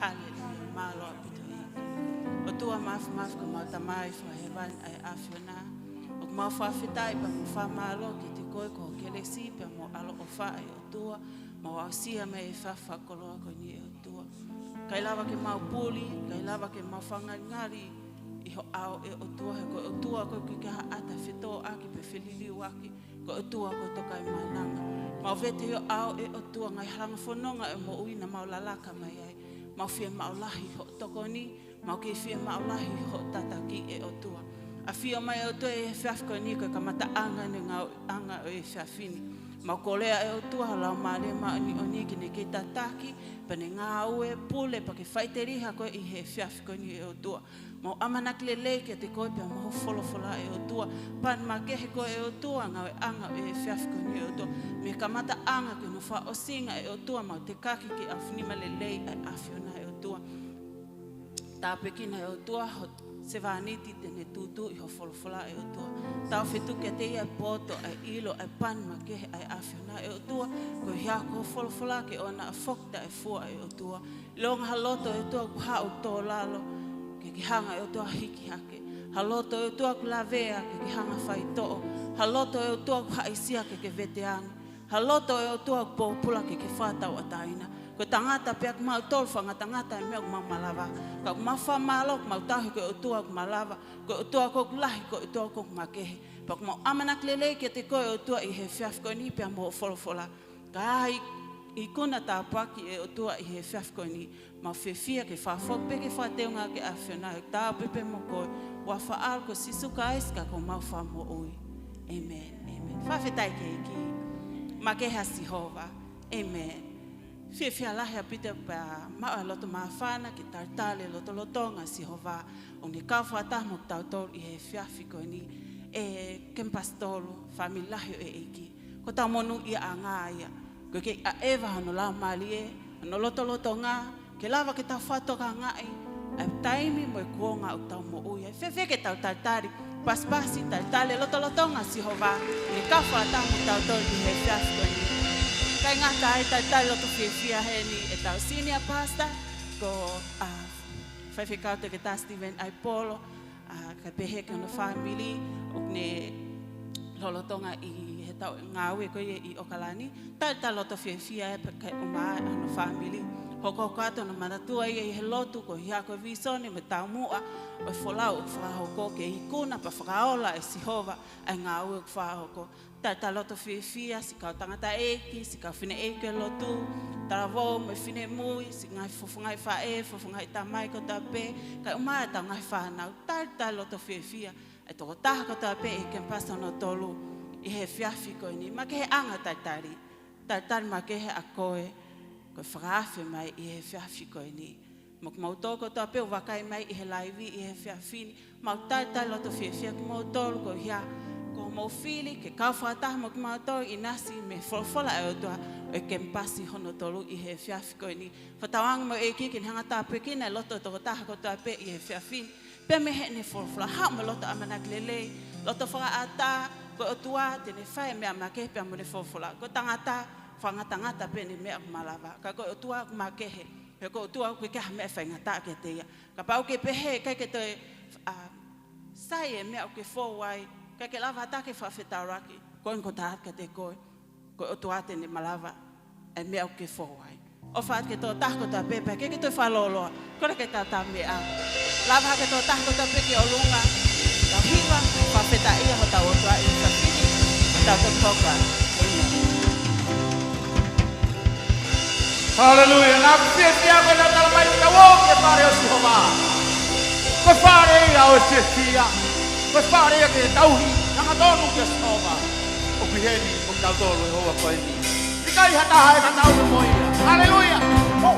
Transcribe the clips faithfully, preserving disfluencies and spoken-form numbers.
Haleluia, mālō ʻaupito ʻEiki. ʻOtua Māfimafi, ko homau Tamai fakahēvani ʻa e ʻAfiona, ʻoku mau fakafetaʻi pea mo fakamālō kiate koe ko hoʻo kelesi pea mo e ʻaloʻofa ʻe ʻOtua, mau aʻusia mai e fakakoloa ko eni ʻe ʻOtua. ʻIkai lava ke mau puli, ʻikai lava ke mau fakangalingali ʻi ho ʻao ʻe ʻOtua, he ko e ʻOtua koe ʻoku ʻikai ha ʻata fetōʻaki pe feliliuaki, ko e ʻOtua ko e Tokaimaʻananga. Mau vete ʻi ho ʻao ʻe ʻOtua ngaahi halanga fononga ʻo e moʻui naʻa mau lalaka mai ai. Mau fiemaʻu lahi hoʻo tokoni, mau kei fiemaʻu lahi hoʻo tataki ʻe ʻOtua. ʻAfio mai ʻOtua ʻi he efiafi ko eni ko e kamataʻanga ʻo e ngāueʻanga ʻo e efiafi ni. Mau kolea ʻe ʻOtua ho Laumālie Māʻoniʻoni ke ne kei tataki, pea ne ngāue pule pea ke faʻiteliha koe ʻi he efiafi ko eni ʻe ʻOtua. Mau ʻamanaki lelei kiate koe pea mo ho folofola ʻe ʻOtua. Pani makehe koe ʻe ʻOtua ngāueʻanga ʻo e efiafi ko eni ʻe ʻOtua. Mei he kamataʻanga ki hono fakaʻosinga ʻe ʻOtua, mau tekaki ke ʻafunima lelei ʻa e ʻAfiona ʻe ʻOtua. Tāpuekina ʻe ʻOtua ho sevāniti te ne tūtuuʻi ho folofola ʻe ʻOtua. Tau fetuku kiate ia ʻa e poto, ʻa e ʻilo, ʻa e pani makehe ʻa e ʻAfiona ʻe ʻOtua. Ko e hia ko ho folofola ke ʻoua naʻa foki taʻefua ʻe ʻOtua. ʻIlonga ha loto ʻe ʻOtua ʻoku haʻu tō lalo, ke ke hanga ʻe ʻOtua hiki hake. Ha loto ʻe ʻOtua ʻoku lavea, ke ke hanga faitoʻo. Ha loto ʻe ʻOtua ʻoku haʻisia, ke ke vete ange. Ha loto ʻe ʻOtua ʻoku pōpula, ke ke fakatauʻatāina. Ko e tangata pē ʻa kimautolu, fakangatangata ʻa e meʻa ʻoku mau malava. Ka ʻoku mau fakamālō, ʻoku mau tauhi ko e ʻOtua ʻoku malava. Ko e ʻOtua ʻoku lahi, ko e ʻOtua ʻoku makehe. Pea ʻoku mau ʻamanaki lelei kiate koe ʻOtua ʻi he efiafi ko eni pea mo ho folofola. Ka ai ikuna tāpuaki ʻe ʻOtua ʻi he efiafi ko eni, mau fiefia ke fakafoki pea ke fakateunga ki he ʻAfiona, ʻo tau pē pea mo koe. Huafa ʻo Sīsū Kalaisi ko homau Fakamoʻui. ʻĒmeni, ʻēmeni. Fakafetaʻi ki he ʻEiki. Makehe ʻa Sihova. ʻĒmeni. Fiefia lahi ʻaupito pea maʻu ʻa e loto māfana ke talitali e lotolotonga ʻo Sihova, ʻo ne kau fakataha mo kitautolu ʻi he efiafi ko eni ʻi he kemipasi tolu, fāmili lahi ʻo e ʻEiki. Ko hotau monūʻiaʻanga ia. Ko e kei ʻaʻeva hono Laumālie, hono lotolotonga, ke lava ke tau fakatokangaʻi ʻa e taimi mo e kuonga ʻoku tau moʻui ai. Fēfē ke tau talitali, pasipasi, talitali e lotolotonga ʻo Sihova, ʻo ne kau fakataha mo kitautolu ʻi he efiafi ko eni. Kae ngata ai, talitali loto fiefia heni ʻetau senior pastor, ko, ʻa, Faifekau Toketā Steven Aipolo, ʻa, kae pehē ki hono fāmili, ʻoku ne lolotonga ʻi he tau ngāue ko ia ʻi ʻOkalani. Talitali loto fiefia ē pea kae ʻumaʻā hono fāmili. Hokohoko atu hono manatua ia ʻi he lotu, ko e hia ko e vīsone mo e taumuʻa ʻo e folau ʻoku fakahoko ke ikuna pea fakaola ʻe Sihova ʻa e ngāue ʻoku fakahoko. Talitali loto fiefia siʻi kau tangataʻeiki, siʻi kau fineʻeiki ʻo e lotu, talavou mo e finemui, siʻi ngaahi fofongaʻi faʻē, fofongaʻi tamai kotoa pē, kae ʻumaʻā ʻetau ngaahi fānau. Talitali loto fiefia ʻa e tokotaha kotoa pē ʻi he kemipasi hono tolu ʻi he efiafi ko eni. Makehe ʻa e talitali. Talitali makehe ʻa koe ko e fakaafe mai ʻi he efiafi ko eni. Mo kimoutolu kotoa pē ʻoku vakai mai ʻi he laivi ʻi he efiafi ni, mau talitali loto fiefia kimoutolu ko ia, ko hoʻomou fili ke kau fakataha mo kimautolu ʻinasi mei he folofola ʻa e ʻOtua ʻo e kemipasi hono tolu ʻi he efiafi ko eni. Fakatauange mo e ʻEiki ke ne hanga ʻo tāpuekina e loto ʻo e tokotaha kotoa pē ʻi he efiafi ni. Pea mei heʻene folofola, haʻu mo e loto ʻamanaki lelei, loto fakaʻatā, ko e ʻOtua te ne fai e meʻa makehe pea mo ʻene folofola. Ko e tangata, fakangatangata pē ʻene meʻa ʻoku malava. Ka ko e ʻOtua ʻoku makehe, he ko e ʻOtua ʻoku ʻikai ha meʻa ʻe faingataʻa kiate ia. Kapau ʻoku ke pehē ʻikai ke toe, ʻa, sai e meʻa ʻoku ke fou ai, ʻikai ke lava ha taha ke fakafetaulaki, ko eni ʻoku ou tala atu kiate koe, ko e ʻOtua te ne malava e meʻa ʻoku ke fou ai. ʻOfa atu ki he tokotaha kotoa pē, pea ʻikai ke toe fakalōloa, kole ke tau tau meʻa. Lava hake e tokotaha kotoa pē ki ʻolunga, tau hiva, fakafetaʻia hotau ʻOtua ʻi he efiafi ni, tau toki hoko atu. ʻĒmeni. Haleluia. Naʻa ku fiefia ko ʻenau tala mai ke tau ō ki he fale ʻo Sihova. Ko e fale ia ʻo e fiefia. Ko e fale ia ke tauhi hangatonu kia Sihova. ʻOku ʻi heni mo kitautolu he houa ko eni. ʻIkai ha taha ʻe tatau mo ia. Haleluia. Oh.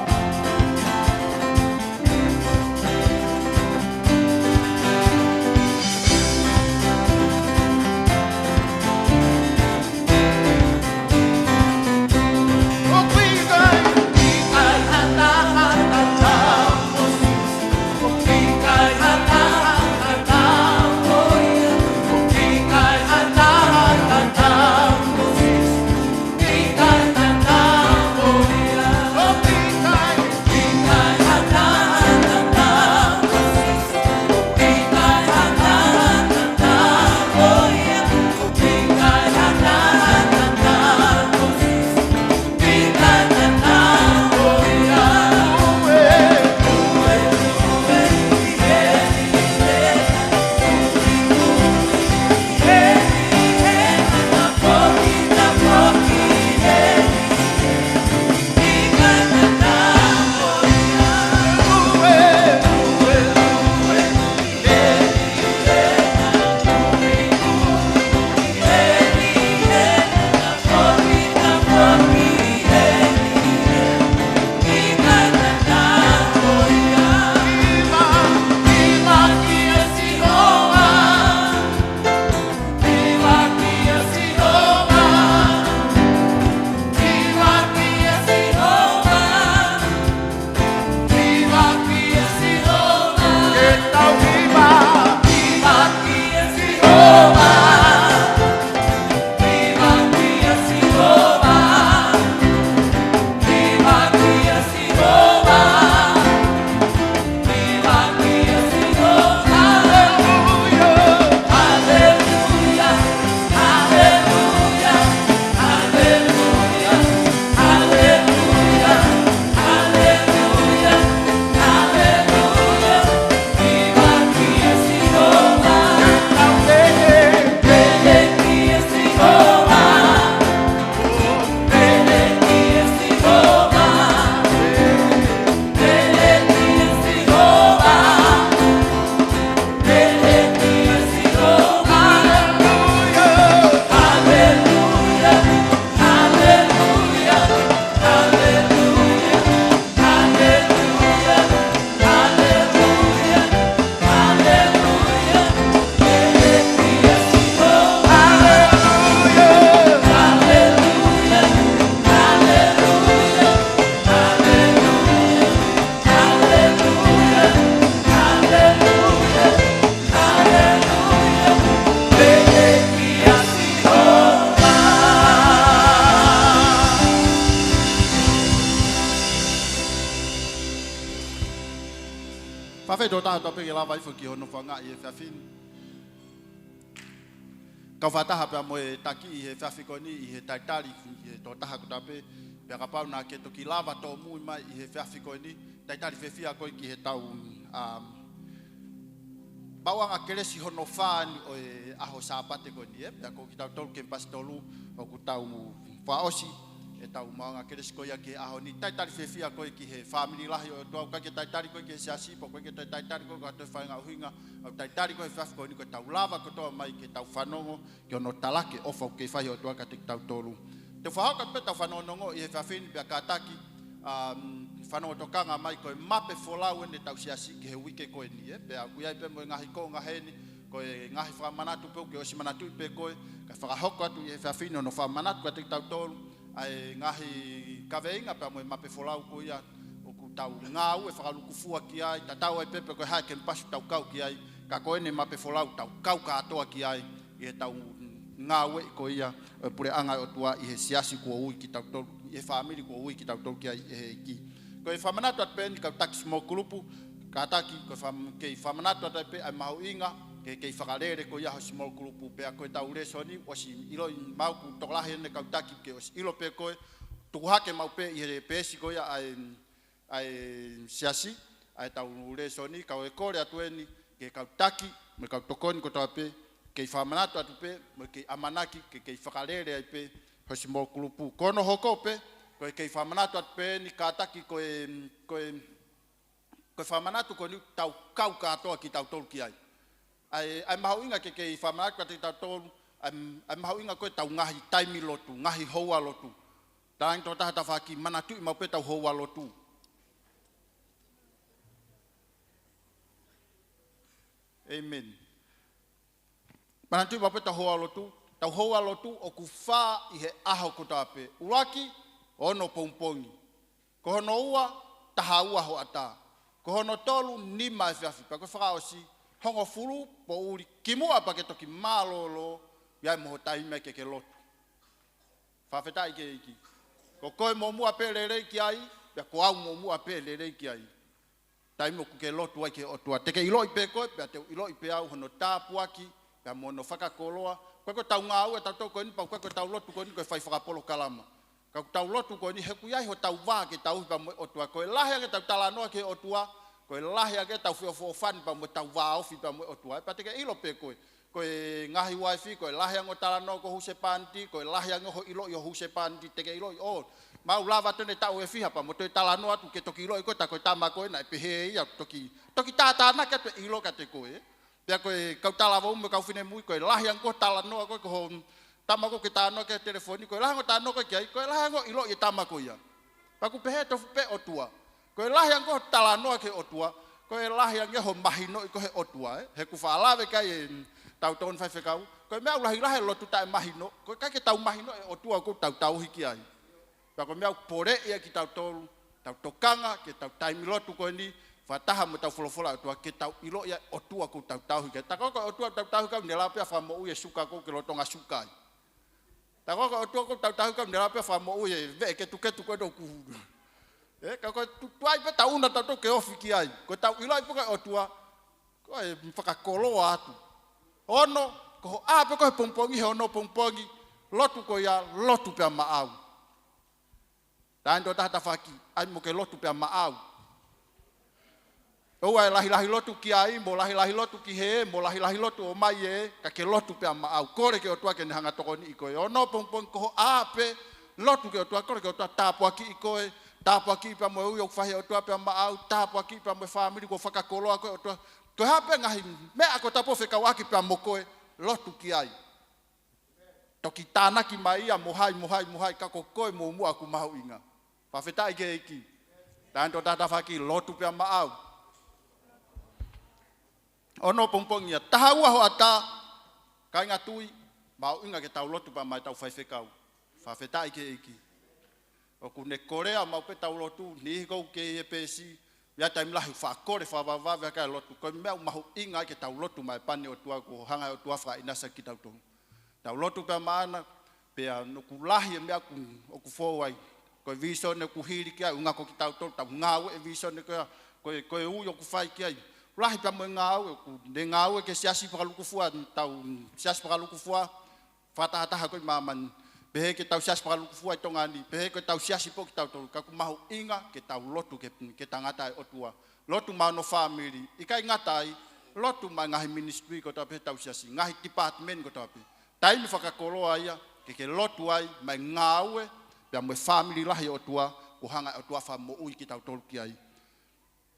Fafetai tō taha tō pē ke lava ifo ki hono fanga ʻi he efiafi ni. Kau fakataha pea mo e taki ʻi he efiafi ko eni ʻi he talitali ʻi he tō taha kotoa pē. Pea kapau naʻa ke toki lava tōmui mai ʻi he efiafi ko eni, talitali fiefia koe ki he tau, um, maʻuʻanga kelesi hono fā ni ʻo e ʻaho Sāpate ko eni, ē? Pea ko kitautolu kemipasi tolu ʻoku tau fakaʻosi ʻetau maʻuʻanga kelesi ko ia ki he ʻaho ni. Talitali fiefia koe ki he fāmili lahi ʻo e ʻOtua, ʻoku ʻikai ke talitali koe ki he siasi, pe ʻoku ʻikai ke talitali koe ki ha toe faʻahinga ʻuhinga, ʻoku talitali koe he efiafi ko eni ko ʻetau lava kotoa mai ke tau fanongo ki hono talaki ʻofa ʻoku kei fai ʻe he ʻOtua kiate kitautolu. Te u fakahoko atu pē ʻetau fanongonongo ʻi he efiafi ni pea kātaki, um, fanongo tokanga mai ko e mape folau eni ʻetau siasi ki he uike ko eni, ē? Pea ʻoku ʻi ai pē mo e ngaahi konga heni, ko e ngaahi fakamanatu pē ʻoku ke ʻosi manatuʻi pē koe, kae fakahoko atu ʻi he efiafi ni hono fakamanatu kiate kitautolu ʻa e ngaahi kaveinga pea mo e mape folau ko ia ʻoku tau ngāue fakalukufua ki ai, tatau ai pē pe ko e hā e kemipasi ʻoku tau kau ki ai, ka ko eni mape folau tau kau kātoa ki ai ʻi heʻetau ngāue ko ia ʻo e puleʻanga ʻo e ʻOtua ʻi he siasi kuo ui kitautolu, ʻi he fāmili kuo ui kitautolu ki ai ʻe he ʻEiki. Ko e fakamanatu atu pē eni kau taki small group, kātaki, ko e fam-, kei fakamanatu atu pē ʻa e mahuʻinga ke kei fakalele ko ia ho small group, pea ko ʻetau lēsoni, ʻosi ʻiloʻi maʻu ʻoku tokolahi eni kau taki ke ʻosi ʻilo pē koe, tuku hake maʻu pē ʻi he peesi ko ia ʻa e, ʻa e siasi, ʻa ʻetau lēsoni, ka ʻoku ou kole atu eni ki he kau taki, mo e kau tokoni kotoa pē, kei fakamanatu atu pē, mo e kei ʻamanaki, ke kei fakalele ai pē ho small group. Ko hono hoko pē, ko e kei fakamanatu atu pē eni kātaki ko e, ko e, ko e fakamanatu ko eni ʻoku tau kau kātoa kitautolu ki ai. ʻA e, ʻa e mahuʻinga ke kei fakamanatu kiate kitautolu, ʻa e, ʻa e mahuʻinga ko ʻetau ngaahi taimi lotu, ngaahi houa lotu. Talaange tō taha tafaʻaki, manatuʻi maʻu pē ʻetau houa lotu. ʻĒmeni. Manatuʻi maʻu pē ʻetau houa lotu, ʻetau houa lotu ʻoku fā ʻi he ʻaho kotoa pē. ʻUluaki, ono pongipongi. Ko hono ua, taha ua hoʻatā. Ko hono tolu, nima efiafi. Pea ko e fakaʻosi, hongofulu poʻuli, kimuʻa pea ke toki mālōlō, ʻi ai mo ho taimi ke ke lotu. Fakafetaʻi ki he ʻEiki. Ko koe muʻomuʻa pē lelei ki ai, pea ko au muʻomuʻa pē lelei ki ai. Taimi ʻoku ke lotu ai ki he ʻOtua. Te ke ʻiloʻi pē koe, pea te u ʻiloʻi pē au hono tāpuaki, pea mo hono fakakoloa. ʻOku ʻikai ko ʻetau ngāue ʻatautolu ko eni, pea ʻoku ʻikai ko ʻetau lotu ko eni ko e fai fakapolokalama. Ka ko ʻetau lotu ko eni, he ʻoku ʻi ai hotau vā ke tauhi pea mo e ʻOtua. Ko e lahi ange ʻetau talanoa ki he ʻOtua, ko e lahi ange ʻetau feʻofoʻofani pea mo ʻetau vāofi pea mo e ʻOtua. Pea te ke ʻilo pē koe, ko e ngaahi uaifi, ko e lahi ange hoʻo talanoa ki ho husepāniti, ko e lahi ange hoʻo ʻiloʻi ho husepāniti, te ke ʻiloʻi ʻo, mau lava atu eni taʻu ʻe fiha pea mo toe talanoa atu ke toki ʻiloʻi koe, tā ko e tama ko ē naʻe pehē ia, toki, toki tātānaki atu e ʻilo kiate koe. Pea ko e kau talavou mo e kau finemui, ko e lahi ange hoʻo talanoa ko ē ki ho tama ko ē ʻoku ke talanoa ki ai he telefoni, ko e lahi ange hoʻo talanoa ko ē ki ai, ko e lahi ange hoʻo ʻiloʻi e tama ko ia. Pea ʻoku pehē tofu pē ʻOtua. Ko e lahi ange hoʻo talanoa ki he ʻOtua, ko e lahi ange hoʻo mahinoʻi ko ē he ʻOtua, ē? He ʻoku faʻa lave ki ai ʻetau tokoni faifekau. Ko e meʻa ʻoku lahi lahi e lotu taʻemahino, ko e ʻikai ke tau mahinoʻi e ʻOtua ʻoku tau tauhi ki ai. Pea ko e meʻa ʻoku poleʻi ai kitautolu, tau tokanga ki heʻetau taimi lotu ko eni, fakataha mo ʻetau folofola ʻOtua, ke tau ʻiloʻi ai e ʻOtua ʻoku tau tauhi ki ai. Tā ko ē ko e ʻOtua ʻoku tau tauhi ʻoku ne lava pē ʻo fakamoʻui e suka ko ē ʻoku ke lolotonga suka ai. Tā ko ē ko e ʻOtua ʻoku tau tauhi ʻoku ne lava pē ʻo fakamoʻui e veʻe ketuketu ko ē ʻoku. Ē, ka ko e tu-, tuai pē ʻetau ʻuna ʻatautolu ke ofi ki ai. Ko ʻetau ʻiloʻi pē ko e ʻOtua, ko e fakakoloa atu. Ono, ko hoʻo ʻā pē ko ē he pongipongi, he ono pongipongi, lotu ko ia, lotu pea maʻau. Talaange tō taha tafaʻaki, ʻai mo ke lotu pea maʻau. ʻOua ʻe lahilahi lotu ki ai, mo lahilahi lotu ki hē, mo lahilahi lotu ʻomai ē, ka ke lotu pea maʻau. Kole ki he ʻOtua ke ne hanga ʻo tokoniʻi koe. Ono pongipongi ko hoʻo ʻā pē, lotu ki he ʻOtua, kole ki he ʻOtua tāpuakiʻi koe, tāpuakiʻi pea mo e ui ʻoku fai ʻe he ʻOtua pea maʻau, tāpuakiʻi pea mo e fāmili kuo fakakoloa ko ē ʻe he ʻOtua. Ko e hā pē ngaahi meʻa ʻoku tau fekauʻaki pea mo koe, lotu ki ai. Toki tānaki mai ia mo hai, mo hai, mo hai, ka ko koe muʻomuʻa ʻoku mahuʻinga. Fakafetaʻi ki he ʻEiki. Talaange tō taha tafaʻaki, lotu pea maʻau. Ono pongipongi ia, taha ua hoʻatā, kāinga tui, mahuʻinga ke tau lotu pea maʻa ʻetau faifekau. Fakafetaʻi ki he ʻEiki. ʻOku ne kolea maʻu pē ʻetau lotu, niʻihi ʻoku kei ʻi he peesi, ʻi ai e taimi lahi ʻoku faʻa kole fakavavevave ʻa e lotu. Ko e meʻa ʻoku mahuʻinga ai ke tau lotu maʻa e pani ʻo e ʻOtua, kuo hanga ʻe he ʻOtua ʻo fakaʻinasi kitautolu. Tau lotu pea maʻana, pea ʻoku lahi e meʻa ʻoku, ʻoku fou ai. Ko e vīsone ʻoku hili ki ai, ʻuhinga ko kitautolu, tau ngāue e vīsone ko ia, ko e, ko e ui ʻoku fai ki ai. Lahi pea mo e ngāue, ʻoku ne ngāue ki he siasi fakalukufua, tau siasi fakalukufua, fakatahataha ko ē ʻi māmani. Pehē ki he tau siasi fakalukufua ʻi Tonga ni, pehē ki he tau siasi pē ʻo kitautolu, ka ʻoku mahuʻinga ke tau lotu ki he, ki he tangata ʻa e ʻOtua. Lotu maʻa hono fāmili, ʻikai ngata ai, lotu maʻa e ngaahi ministry kotoa pē ʻa e tau siasi, ngaahi department kotoa pē. Taimi fakakoloa ia, ke ke lotu ai, maʻa e ngāue, pea mo e fāmili lahi ʻo e ʻOtua, kuo hanga ʻe he ʻOtua ʻo fakamoʻui kitautolu ki ai.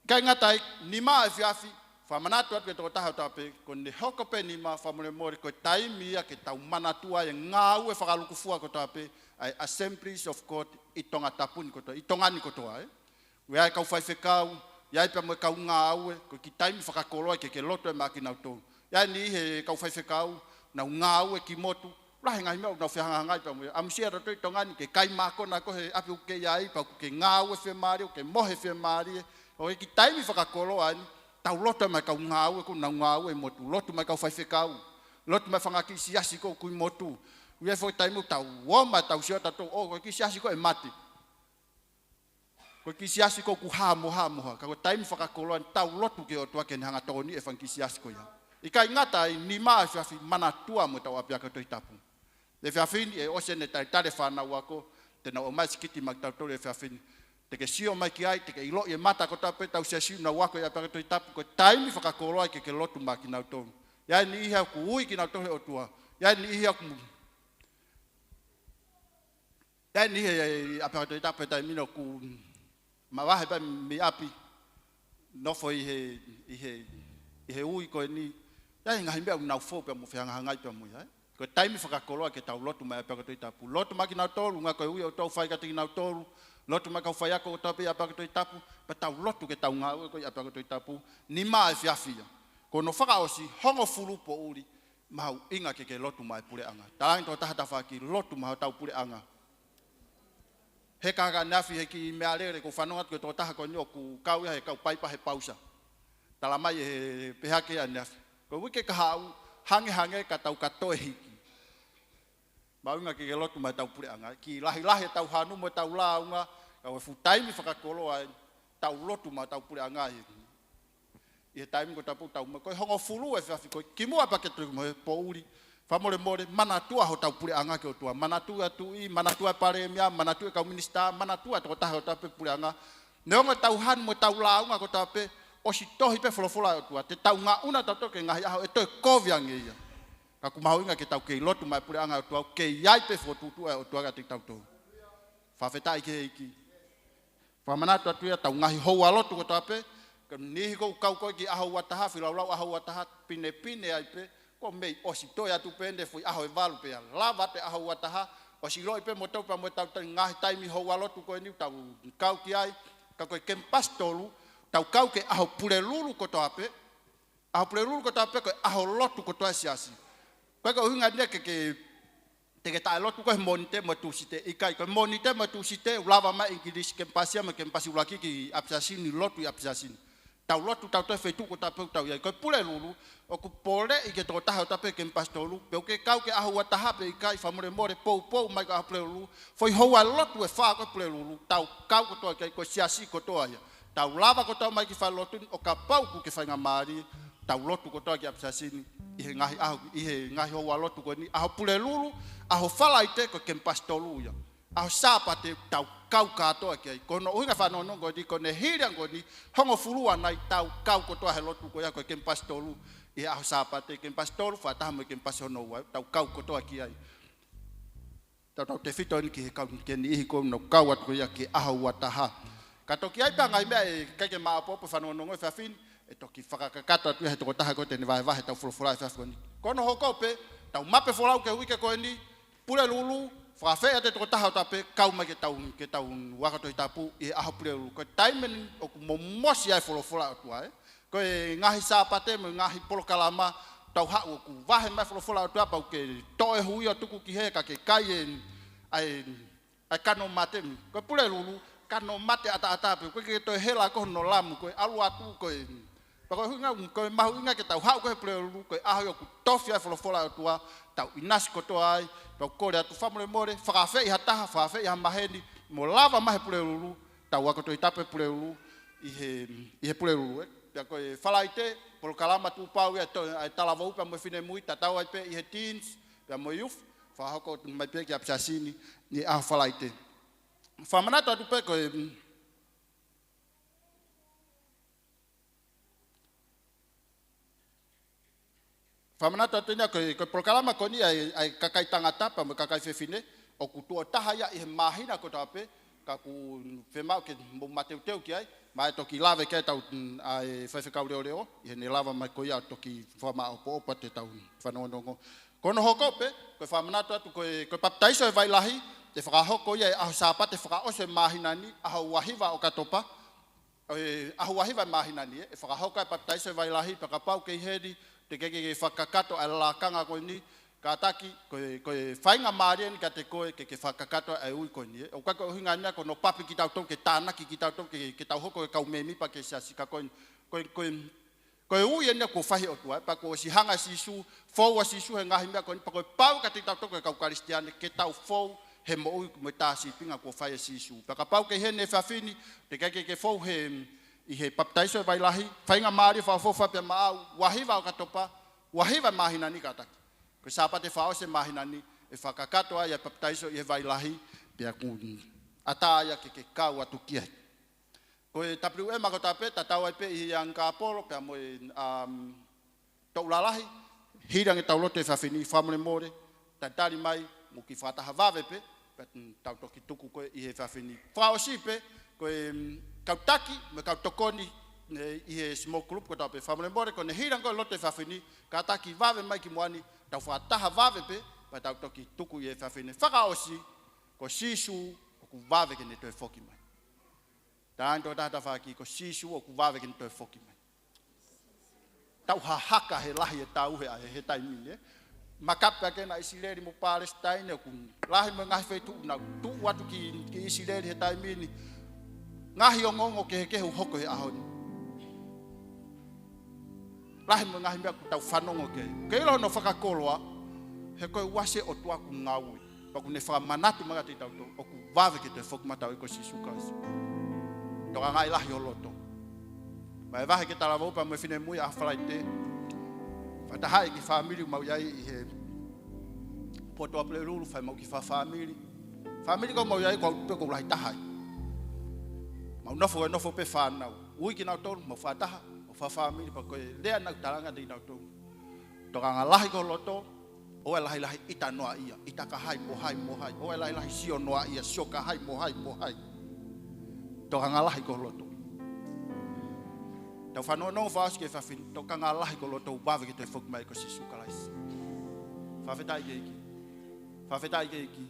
ʻIkai ngata ai, nima ʻo e efiafi, fakamanatu atu ki he tokotaha kotoa pē, ko ʻene hoko pē nima, fakamolemole, ko e taimi ia ke tau manatua e ngāue fakalukufua kotoa pē ʻa e Assemblies of God ʻi Tongatapu ni kotoa, ʻi Tonga ni kotoa, ē. ʻOku ʻi ai e kau faifekau, ʻi ai pea mo e kau ngāue, ko e kiʻi taimi fakakoloa ke ke lotu ai maʻa kinautolu. ʻI ai e niʻihi he kau faifekau, nau ngāue ki motu, lahi e ngaahi meʻa ʻoku nau fehangahangai pea mo ia. ʻAmusia tautolu ʻi Tonga ni ke kai mākona ko ē he ʻapi ʻoku ke ʻi ai, pea ʻoku ke ngāue fiemālie, ʻoku ke mohe fiemālie. Ko e kiʻi taimi fakakoloa eni, tau lotu ai maʻa e kau ngāue ʻoku nau ngāue ʻi motu, lotu maʻa e kau faifekau, lotu maʻa e fanga kiʻi siasi ko ē ʻoku ʻi motu. ʻOku ʻi ai e foʻi taimi ʻoku tau ō mai ʻo tau sio tautolu, ʻo, ko e kiʻi siasi ko ē ʻe mate. Ko e kiʻi siasi ko ē ʻoku hā mo hā mo hā. Ka ko e taimi fakakoloa eni, tau lotu ki he ʻOtua ke ne hanga ʻo tokoniʻi e fanga kiʻi siasi ko ia. ʻIkai ngata ai, nima ʻo e efiafi, manatua mo ʻetau ʻapiako Tohi Tapu. ʻI he efiafi ni, ʻe ʻosi eni e talitali e fānau ako, te nau ō mai ʻo sikiti maʻa kitautolu he efiafi ni. Te ke sio mai ki ai, te ke ʻiloʻi e mata kotoa pē ʻetau siasi ʻoku nau ako ʻi he ʻapiako Tohi Tapu, ko e taimi fakakoloa ia ke ke lotu maʻa kinautolu. ʻI ai e niʻihi ʻoku ui kinautolu ʻe he ʻOtua. ʻI ai e niʻihi ʻoku ʻi ai e niʻihi he ʻapiako Tohi Tapu he taimi ni ʻoku mavahe pē mei ʻapi, nofo ʻi he, ʻi he, ʻi he ui ko eni. ʻI ai e ngaahi meʻa ʻoku nau fou pea mo fehangahangai pea mo ia, ē. Ko e taimi fakakoloa ke tau lotu maʻa e ʻapiako Tohi Tapu. Lotu maʻa kinautolu, ʻuhinga ko e ui ʻa e ʻOtua ʻoku fai kiate kinautolu. Lotu maʻa e kau faiako kotoa pē ʻi he ʻapiako Tohi Tapu. Pea tau lotu ki heʻetau ngāue ko ē ʻi he ʻapiako Tohi Tapu. Nima ʻo e efiafi ia. Ko hono fakaʻosi, hongofulu poʻuli, mahuʻinga ke ke lotu maʻa e puleʻanga. Talaange ki he tokotaha ho tafaʻaki, lotu maʻa hotau puleʻanga. He ka ka ʻaneafi he kiʻi meʻalele, ʻoku ou fanongo atu ki he tokotaha ko eni ʻoku kau ia he kau paipa he pausa. Tala mai ʻe he pehē ʻaneafi, ko e uike kahaʻu, hangehangē ka tau ka toe hiki. Mahuʻinga ke ke lotu maʻa hotau puleʻanga. Kiʻi lahilahi ʻetau hanu mo ʻetau lāunga, ka ko e fuʻu taimi fakakoloa eni, tau lotu maʻa hotau puleʻanga ʻi he ʻi he taimi ko ē ʻoku tau pau tau ma-, ko e hongofulu ʻo e efiafi ko ē, kimuʻa pea ke toe mo e poʻuli. Fakamolemole, manatua hotau puleʻanga ki he ʻOtua. Manatua e tuʻi, manatua e palēmia, manatua e kau minisitā, manatua e tokotaha kotoa pē puleʻanga. Neongo ʻetau hanu mo ʻetau lāunga kotoa pē, ʻosi tohi pē folofola ʻa e ʻOtua. Te tau ngaʻunu tautolu ki he ngaahi ʻaho ʻe toe kovi ange ia. Ka ʻoku mahuʻinga ke tau kei lotu maʻa e puleʻanga ʻo e ʻOtua, ke ʻi ai pē fokotuʻutuʻu ʻa e ʻOtua kiate kitautolu. Fakafetaʻi ki he ʻEiki. Fakamanatu atu ia ʻetau ngaahi houalotu kotoa pē, ko e niʻihi ʻoku kau ko ē ki he ʻaho ua taha, feilaulau ʻaho ua taha, pinepine ai pē, ko e meʻi ʻosi toe atu pē eni e foʻi ʻaho ʻe valu pea lava atu e ʻaho ua taha, ʻosi ʻiloʻi pē ʻe moutolu pea mo ʻetau ngaahi taimi houalotu ko eni ʻoku tau kau ki ai, ka ko e kemipasi tolu, tau kau ki he ʻaho Pulelulu kotoa pē, ʻaho Pulelulu kotoa pē ko e ʻaho lotu kotoa e siasi. Ko e ko e ʻuhinga eni ke, ke te ke taʻelotu ko ē he Mōnite mo e Tūsite, ʻikai, ko e Mōnite mo e Tūsite, ʻoku lava mai ʻEngilisi, kemipasi ia mo e kemipasi ʻuluaki ki ʻapisiasi ni, lotu ʻi ʻapisiasi ni. Tau lotu tautolu he feituʻu kotoa pē ʻoku tau ʻi ai. Ko e Pulelulu, ʻoku poleʻi ki he tokotaha kotoa pē kemipasi tolu, pe ʻoku ke kau ki he ʻaho ua taha pe ʻikai, fakamolemole, poupou mai ki he ʻaho Pulelulu, foʻi houalotu ʻe fā ko ē Pulelulu, tau kau kotoa ki ai, ko e siasi kotoa ia. Tau lava kotoa mai ki he falelotu ni, ʻo kapau ʻoku ke faingamālie, tau lotu kotoa ki ʻapisiasi ni, ʻi he ngaahi ʻaho, ʻi he ngaahi houalotu ko eni, ʻaho Pulelulu, ʻaho Falaite ko e kemipasi tolu ia. ʻAho Sāpate tau kau kātoa ki ai. Ko hono ʻuhinga e fanongonongo ko eni, ko ʻene hili ange ko eni, hongofulu ʻanai tau kau kotoa he lotu ko ia ko e kemipasi tolu, ʻi he ʻaho Sāpate, kemipasi tolu, fakataha mo e kemipasi hono ua, tau kau kotoa ki ai. Tautautefito eni ki he kau, ki he niʻihi ʻoku nau kau atu ko ia ki he ʻaho ua taha. Ka toki ʻi ai pē ha ngaahi meʻa ʻe ʻikai ke maʻopoʻopo e fanongonongo he efiafi ni, ʻe toki fakakakato atu ia he tokotaha ko ē te ne vahevahe ʻetau folofola he efiafi ni. Ko hono hoko pē, tau mape folau ki he uike ko eni, Pulelulu, fakaafeʻi atu e tokotaha kotoa pē, kau mai ke tau, ke tau ako Tohi Tapu ʻi he ʻaho Pulelulu. Ko e taimi eni ʻoku momosi ai e folofola ʻa e ʻOtua, ē. Ko e ngaahi Sāpate mo e ngaahi polokalama tau haʻu ʻoku vahe mai e folofola ʻa e ʻOtua pea ʻoku ke toʻo e hui ʻo tuku ki hē ka ke kai e, ʻa e, ʻa e kano mate. Ko e Pulelulu, kano mate ʻataʻatā pē, ʻoku ʻikai ke toe hela ko hono lamu, ko e ʻalu atu, ko e, pea ko e ʻuhinga, ko e mahuʻinga ke tau haʻu ko ē he Pulelulu, ko e ʻaho ia ʻoku tofi ai e folofola ʻa e ʻOtua, tau ʻinasi kotoa ai, pea ʻoku kole atu fakamolemole, fakaafeʻi ha taha, fakaafeʻi ha maheni, mo lava mai he Pulelulu, tau ako Tohi Tapu he Pulelulu, ʻi he, ʻi he Pulelulu, ē. Pea ko e Falaite, polokalama tuʻu pau ia ʻa e talavou pea mo e finemui, tatau ai pē ʻi he teens pea mo e youth, fakahoko mai pē ki ʻapi siasi ni ʻi he ʻaho Falaite. Fakamanatu atu pē ko e, fakamanatu atu eni ko e, ko e polokalama ko eni ʻa e, ʻa e kakai tangata pea mo e kakai fefine, ʻoku tuʻo taha ia ʻi he māhina kotoa pē, ka ʻoku fiemaʻu ke mou mateuteu ki ai, mo e toki lave ki ai ʻetau, mm, ʻa e faifekau leʻoleʻo, ʻi heʻene lava mai ko ia ʻo toki fakamāʻopoʻopo atu ʻetau fanongonongo. Ko hono hoko pē, ko e fakamanatu atu ko e, ko e papitaiso ʻi he vai lahi, ʻe fakahoko ia ʻi he ʻaho Sāpate fakaʻosi ʻo e māhina ni, ʻaho ua hiva ʻOkatopa, ʻe, ʻaho ua hiva ʻo e māhina ni, ē, ʻe fakahoko ai e papitaiso ʻi he vai lahi, pea kapau ʻoku ʻi heni, teʻeki ai ke ke fakakakato ʻa e lakanga ko eni, kātaki, ko e, ko e faingamālie eni kiate koe ke ke fakakakato ʻa e ui ko eni, ē. ʻOku ʻikai ko e ʻuhinga ia ko hono papi kitautolu, ke tānaki kitautolu, ke, ke tau hoko ko e kau mēmipa ki he siasi, ka ko e, ko e, ko e, ko e ui eni ia kuo fai ʻe he ʻOtua, ē, pea kuo ʻosi hanga ʻe Sīsū, fou ʻa Sīsū he ngaahi meʻa ko eni, pea kuo pau kiate kitautolu ko e kau Kalisitiane, ke tau fou he moʻui mo e tā sīpinga kuo fai ʻe Sīsū. Pea kapau ʻoku ʻi heni he efiafi ni, teʻeki ai ke ke fou he, ʻi he papitaiso ʻi he vai lahi, faingamālie fakaʻofoʻofa pea maʻau, ua hiva ʻOkatopa, ua hiva ʻo e māhina ni kātaki. Ko e Sāpate fakaʻosi ʻo e māhina ni, ʻe fakakakato ai ʻa e papitaiso ʻi he vai lahi, pea ʻoku ʻatā ia ke ke kau atu ki ai. Ko e WM kotoa pē, tatau ai pē ʻi he ʻangikapolo, pea mo e, um, toʻu lalahi, hili ange ʻetau lotu he efiafi ni, fakamolemole, talitali mai, mou kiʻi fakataha vave pē, pea tau toki tuku ko ē ʻi he efiafi ni. Fakaʻosi pē, ko e, mm, kau taki, mo e kau tokoni, ē, ʻi he small group kotoa pē, fakamolemole, ko ʻene hili ange ko ē lotu he efiafi ni, kātaki vave mai ki muʻa ni, tau fakataha vave pē, pea tau toki tuku ʻi he efiafi ni. Fakaʻosi, ko Sīsū, ʻoku vave ke ne toe foki mai. Talaange ʻe he tokotaha tafaʻaki, ko Sīsū ʻoku vave ke ne toe foki mai. Tau hahaka he lahi e tauhi ʻa e he taimi ni, ē. Makape ake ʻa ʻIsileli mo Palesitaine, ʻoku lahi mo e ngaahi feituʻu naʻa nau tuʻu atu ki, ki ʻIsileli he taimi ni. Ngaahi ongoongo kehekehe ʻoku hoko he ʻaho ni. Lahi mo e ngaahi meʻa ʻoku tau fanongo ki ai. Ke ʻilo hono fakakoloa, he ko e uasi ʻo e ʻOtua ʻoku ngaue. Pea ʻoku ne fakamanatu mai kiate kitautolu, ʻoku vave ke toe foki mai ʻa e ʻEiki ko Sīsū Kalaisi. Tokangaʻi lahi ho loto. Vahevahe ki he talavou pea mo e finemui ʻaho Falaite. Fakatahaʻi e kiʻi fāmili ʻoku mau ʻi ai ʻi he potu ʻa Pulelulu, fai mau kiʻi fakafāmili. Fāmili ʻoku mau ʻi ai, ko au pē ʻoku ou lahi taha ai. Mau nofo, ʻe nofo pē fānau. Ui kinautolu, mau fakataha, mau fakafāmili, pea ko e lea naʻa ku talaange kiate kinautolu. Tokanga lahi ki ho loto, ʻoua ʻe lahilahi ʻita noa ia, ʻita ki hai mo hai mo hai, ʻoua ʻe lahilahi sio noa ia, sio ki hai mo hai mo hai. Tokanga lahi ki ho loto. Tau fanongo fakaʻosi ki he efiafi ni, tokanga lahi ki ho loto, ʻoku vave ke toe foki mai ko Sīsū Kalaisi. Fakafetaʻi ki he ʻEiki. Fakafetaʻi ki he ʻEiki.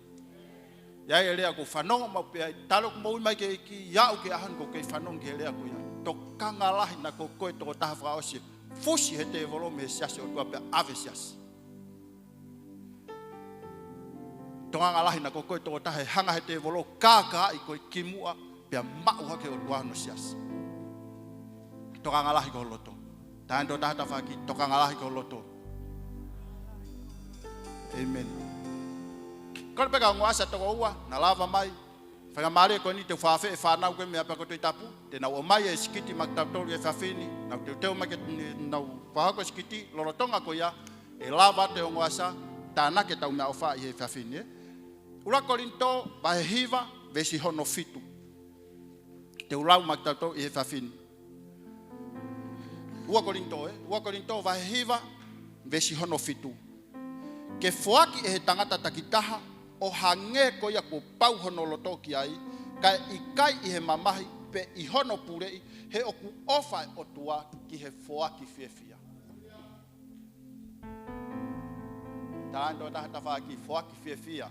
ʻI ai e lea ʻoku ou fanongo maʻu pē ai, talu ʻeku moʻui mai ki he ʻEiki, ʻi he ʻaho ko eni ʻoku ou kei fanongo ki he lea ko ia. Tokanga lahi naʻa ko koe tokotaha fakaʻosi ʻe fusi ʻe he tēvolo mei he siasi ʻo e ʻOtua pea ʻave siasi. Tokanga lahi naʻa ko koe tokotaha ʻe hanga ʻe he tēvolo ʻo kākaaʻi koe kimuʻa pea maʻu hake ʻe he ʻOtua hono siasi. Tokanga lahi ki ho loto. Talaange ʻe he tokotaha tafaʻaki, tokanga lahi ki ho loto. ʻĒmeni. Kole pē ki he ongo ʻasa ʻe toko ua, naʻa nau lava mai. Faingamālie ko eni te u fakaafeʻi e fānau ko ē mei ʻapi ako Tohi Tapu, te nau ʻomai e sikiti maʻa kitautolu he efiafi ni, nau teuteu mai ke nau fakahoko e sikiti, lolotonga ko ia, ʻe lava atu e ongo ʻasa, tānaki ʻetau meʻaʻofa ʻi he efiafi ni, ē. ʻUluaki Kolinitō, vahe hiva, veesi hono fitu. Te u lau maʻa kitautolu ʻi he efiafi ni. ʻUluaki Kolinitō, ē? ʻUluaki Kolinitō vahe hiva, veesi hono fitu. Ke foaki ʻe he tangata takitaha, ʻo hangē ko ia kuo pau hono loto ki ai, kae ʻikai ʻi he mamahi, pe ʻi hono puleʻi, he ʻoku ʻofa e ʻOtua ki he foaki fiefia. Talaange ʻe he tokotaha tafaʻaki, foaki fiefia.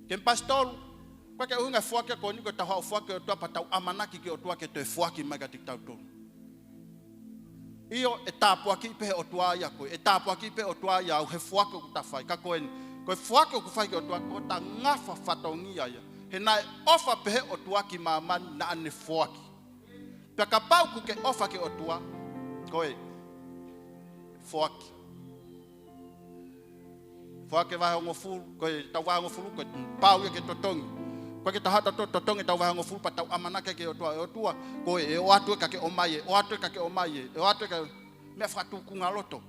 Ke mapasitolu, ʻoku ʻikai ke ʻuhinga e foaki ko eni ko ʻetau haʻu ʻo foaki ki he ʻOtua pea tau ʻamanaki ki he ʻOtua ke toe foaki mai kiate kitautolu. ʻIo, ʻe tāpuakiʻi pē ʻe he ʻOtua ia koe, ʻe tāpuakiʻi pē ʻe he ʻOtua ia au he foaki ʻoku ta fai, ka ko eni, ko e foaki ʻoku fai ki he ʻOtua, ko ʻeta ngafa fatongia ia. He naʻe ʻofa pehē ʻOtua ki māmani naʻa ne foaki. Pea kapau ʻoku ke ʻofa ki he ʻOtua, ko e foaki. Foaki vahe hongofulu, ko ʻetau vahe hongofulu, ko e pau ia ke totongi. ʻOku ʻikai ke tau haʻu tautolu ʻo totongi ʻetau vahehongofulu pea tau ʻamanaki ki he ʻOtua, ʻe ʻOtua, ko e, ʻe ʻoatu ē ka ke ʻomai ē, ʻoatu ē ka ke ʻomai ē, ʻe ʻoatu ē ka, meʻa fakatūkunga loto.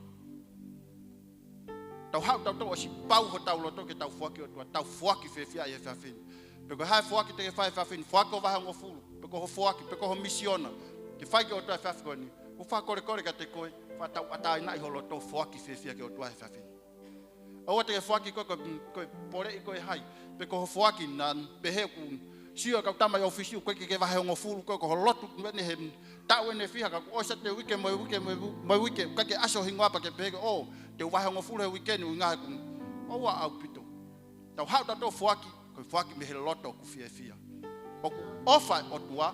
Tau haʻu tautolu ʻo ʻosi pau hotau loto ke tau foaki ki he ʻOtua, tau foaki fiefia he efiafi ni. Pe ko e hā e foaki te ke fai he efiafi ni, foaki ho vahehongofulu, pe ko ho foaki, pe ko ho misiona, ke fai ki he ʻOtua he efiafi ko eni. ʻOku ou fakakolekole kiate koe, fakatauʻatāinaʻi ho loto, foaki fiefia ki he ʻOtua he efiafi ni. ʻOua te ke foaki koe, ko, ko e poleʻi koe ʻe hai, pe ko ho foaki naʻa pehē ʻoku sio e kau tama ʻi ʻōfisi ʻoku ʻikai ke ke vahehongofulu koe, ko ho lotu eni he taʻu ʻeni ʻe fiha ka kuo ʻosi atu e uike mo e uike mo e u-, mo e uike, ʻikai ke ʻasi ho hingoa pea ke pehē ʻe koe, ʻō, te u vahehongofulu he uike ni ʻuhinga he ʻoku, ʻoua ʻaupito. Tau haʻu tautolu ʻo foaki, ko e foaki mei he loto ʻoku fiefia. ʻOku ʻofa e ʻOtua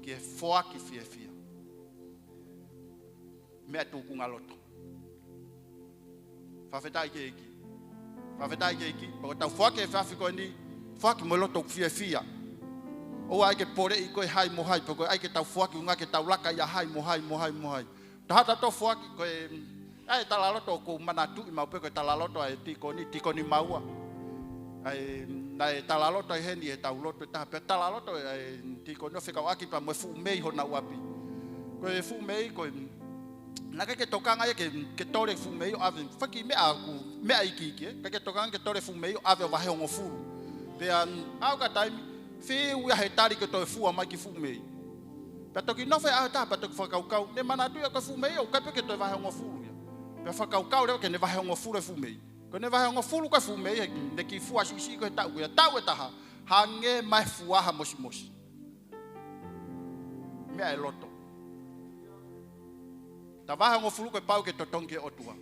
ki he foaki fiefia. Meʻa tūkunga loto. Fakafetaʻi ki he ʻEiki. Fakafetaʻi ki he ʻEiki. Pea ko ʻetau foaki he efiafi ko eni, foaki mo e loto ʻoku fiefia. ʻOua ʻe ʻai ke poleʻi koe ʻe hai mo hai, pe ko e ʻai ke tau foaki ʻuhinga ke tau laka ʻia hai mo hai mo hai mo hai. Tau haʻu tautolu ʻo foaki ko e, ʻa e talaloto ʻoku ou manatuʻi maʻu pē ko e talaloto ʻa e tīkoni, Tīkoni Maua. ʻA e, naʻe talaloto ai heni ʻetau lotu ʻe taha, pea talaloto ʻa e tīkoni ʻo fekauʻaki pea mo e fuʻu mei honau ʻapi. Ko e fuʻu mei ko e, naʻe ʻikai ke tokanga ia ke, ke tole fuʻu mei ʻo ʻave, faki meʻa ʻoku, meʻa iiki iiki, ē. ʻIkai ke tokanga ke tole fuʻu mei ʻo ʻave ʻo vahehongofulu. Pea, ʻalu ʻa e taimi, fiu ia he tali ke toe fua mai ki he fuʻu mei. Pea toki nofo he ʻaho ʻe taha, pea toki fakakaukau, ne manatuʻi ia ko e fuʻu mei, ʻoku ʻikai pē ke toe vahehongofulu ia. Pea fakakaukau leva ke ne vahehongofulu e fuʻu mei. Ko ʻene vahehongofulu ko e fuʻu mei, he ne kiʻi fua siʻisiʻi ko e taʻu ko ia, taʻu ʻe taha, hangē mai e fua ha mosimosi. Meʻa e loto. Tau vahehongofulu ko e pau ke totongi ki he ʻOtua.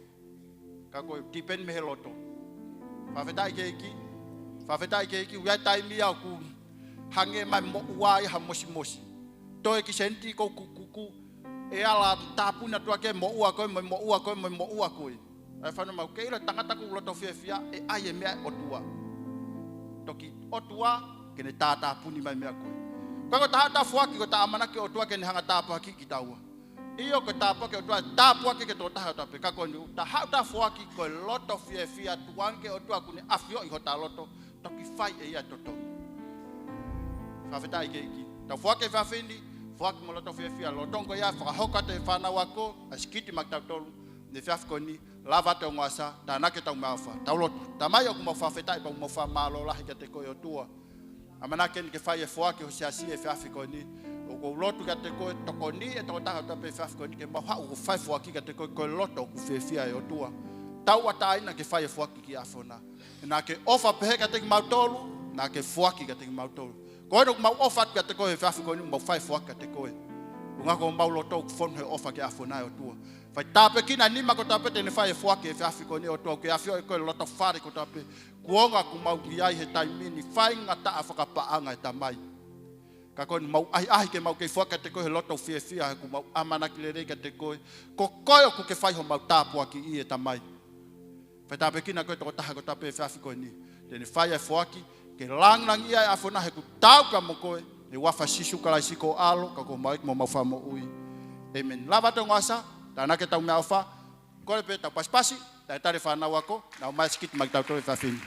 Ka ko e tipeni mei he loto. Fakafetaʻi ki he ʻEiki. Fakafetaʻi ki he ʻEiki. ʻOku ʻi ai e taimi ia ʻoku hangē mai e moʻua ia ha mosimosi. Toe ki he seniti ko e kukuku. ʻE ala tāpuni atu ʻaki e moʻua ko ē, mo e moʻua ko ē, mo e moʻua ko ē. ʻA e fānau mau ke ʻilo tangata ʻoku loto fiefia, ʻe ʻai e meʻa ʻa e ʻOtua. Toki ʻOtua, ke ne tātāpuni mai e meʻa ko ē. Ka ko ʻetau haʻu ʻo foaki, ko ʻetau ʻamanaki ki he ʻOtua ke ne hanga ʻo tāpuakiʻi kitaua. ʻIo, ko e tāpuaki ʻa e ʻOtua, tāpuaki ki he tokotaha kotoa pē, ka ko eni, tau haʻu ʻo foaki ko e loto fiefia, tukuange ki he ʻOtua ʻoku ne ʻafioʻi hota loto, toki fai ʻe ia e totongi. Fakafetaʻi ki he ʻEiki. Tau foaki he efiafi ni, foaki mo e loto fiefia, lolotonga ia, fakahoko atu e fānau ako, ʻa e sikiti maʻa kitautolu, he efiafi ko eni, lava atu e ongo ʻasa, tānaki ʻetau meʻaʻofa. Tau lotu. Tamai ʻoku mau fakafetaʻi pea ʻoku mau fakamālō lahi kiate koe ʻOtua. ʻAmanaki ke ne fai e foaki ho siasi he efiafi ko eni. ʻOku ou lotu kiate koe, tokoniʻi e tokotaha kotoa pē he efiafi ko eni ke mau haʻu ʻo fai e foaki kiate koe, ko e loto ʻoku fiefia ai ʻOtua. Tauʻatāina ke fai e foaki ki he ʻAfiona. Naʻa ke ʻofa pehē kiate kimautolu, naʻa ke foaki kiate kimautolu. Ko eni ʻoku mau ʻofa atu kiate koe he efiafi ko eni, mau fai e foaki kiate koe. ʻUhinga ko homau loto ʻoku fonu he ʻofa ki he ʻAfiona ʻe ʻOtua. Fai tāpuekina e nima kotoa pē te ne fai e foaki he efiafi ko eni ʻOtua, ʻoku ke ʻafioʻi ʻe koe e loto fale kotoa pē. Kuonga ʻoku mau ʻi ai he taimi ni, faingataʻa fakapaʻanga ʻe Tamai. Ka ko eni mau ʻahiʻahi ke mau kei foaki kiate koe he loto fiefia, he ʻoku mau ʻamanaki lelei kiate koe. Ko koe ʻoku ke fai homau tāpuakiʻi ʻe Tamai. Fai tāpuekina koe e tokotaha kotoa pē he efiafi ko eni. Te ne fai e foaki, ke lāngilangiʻia e ʻAfiona he ʻoku tau pē mo koe, he huafa ʻo Sīsū Kalaisi ko ho ʻAlo, ka ko homau ʻEiki mo homau Fakamoʻui. ʻĒmeni. Lava atu e ongo ʻasa, tānaki ʻetau meʻaʻofa, kole pē ʻetau pasipasi, talitali e fānau ako, nau ō mai ʻo sikiti maʻa kitautolu he efiafi ni.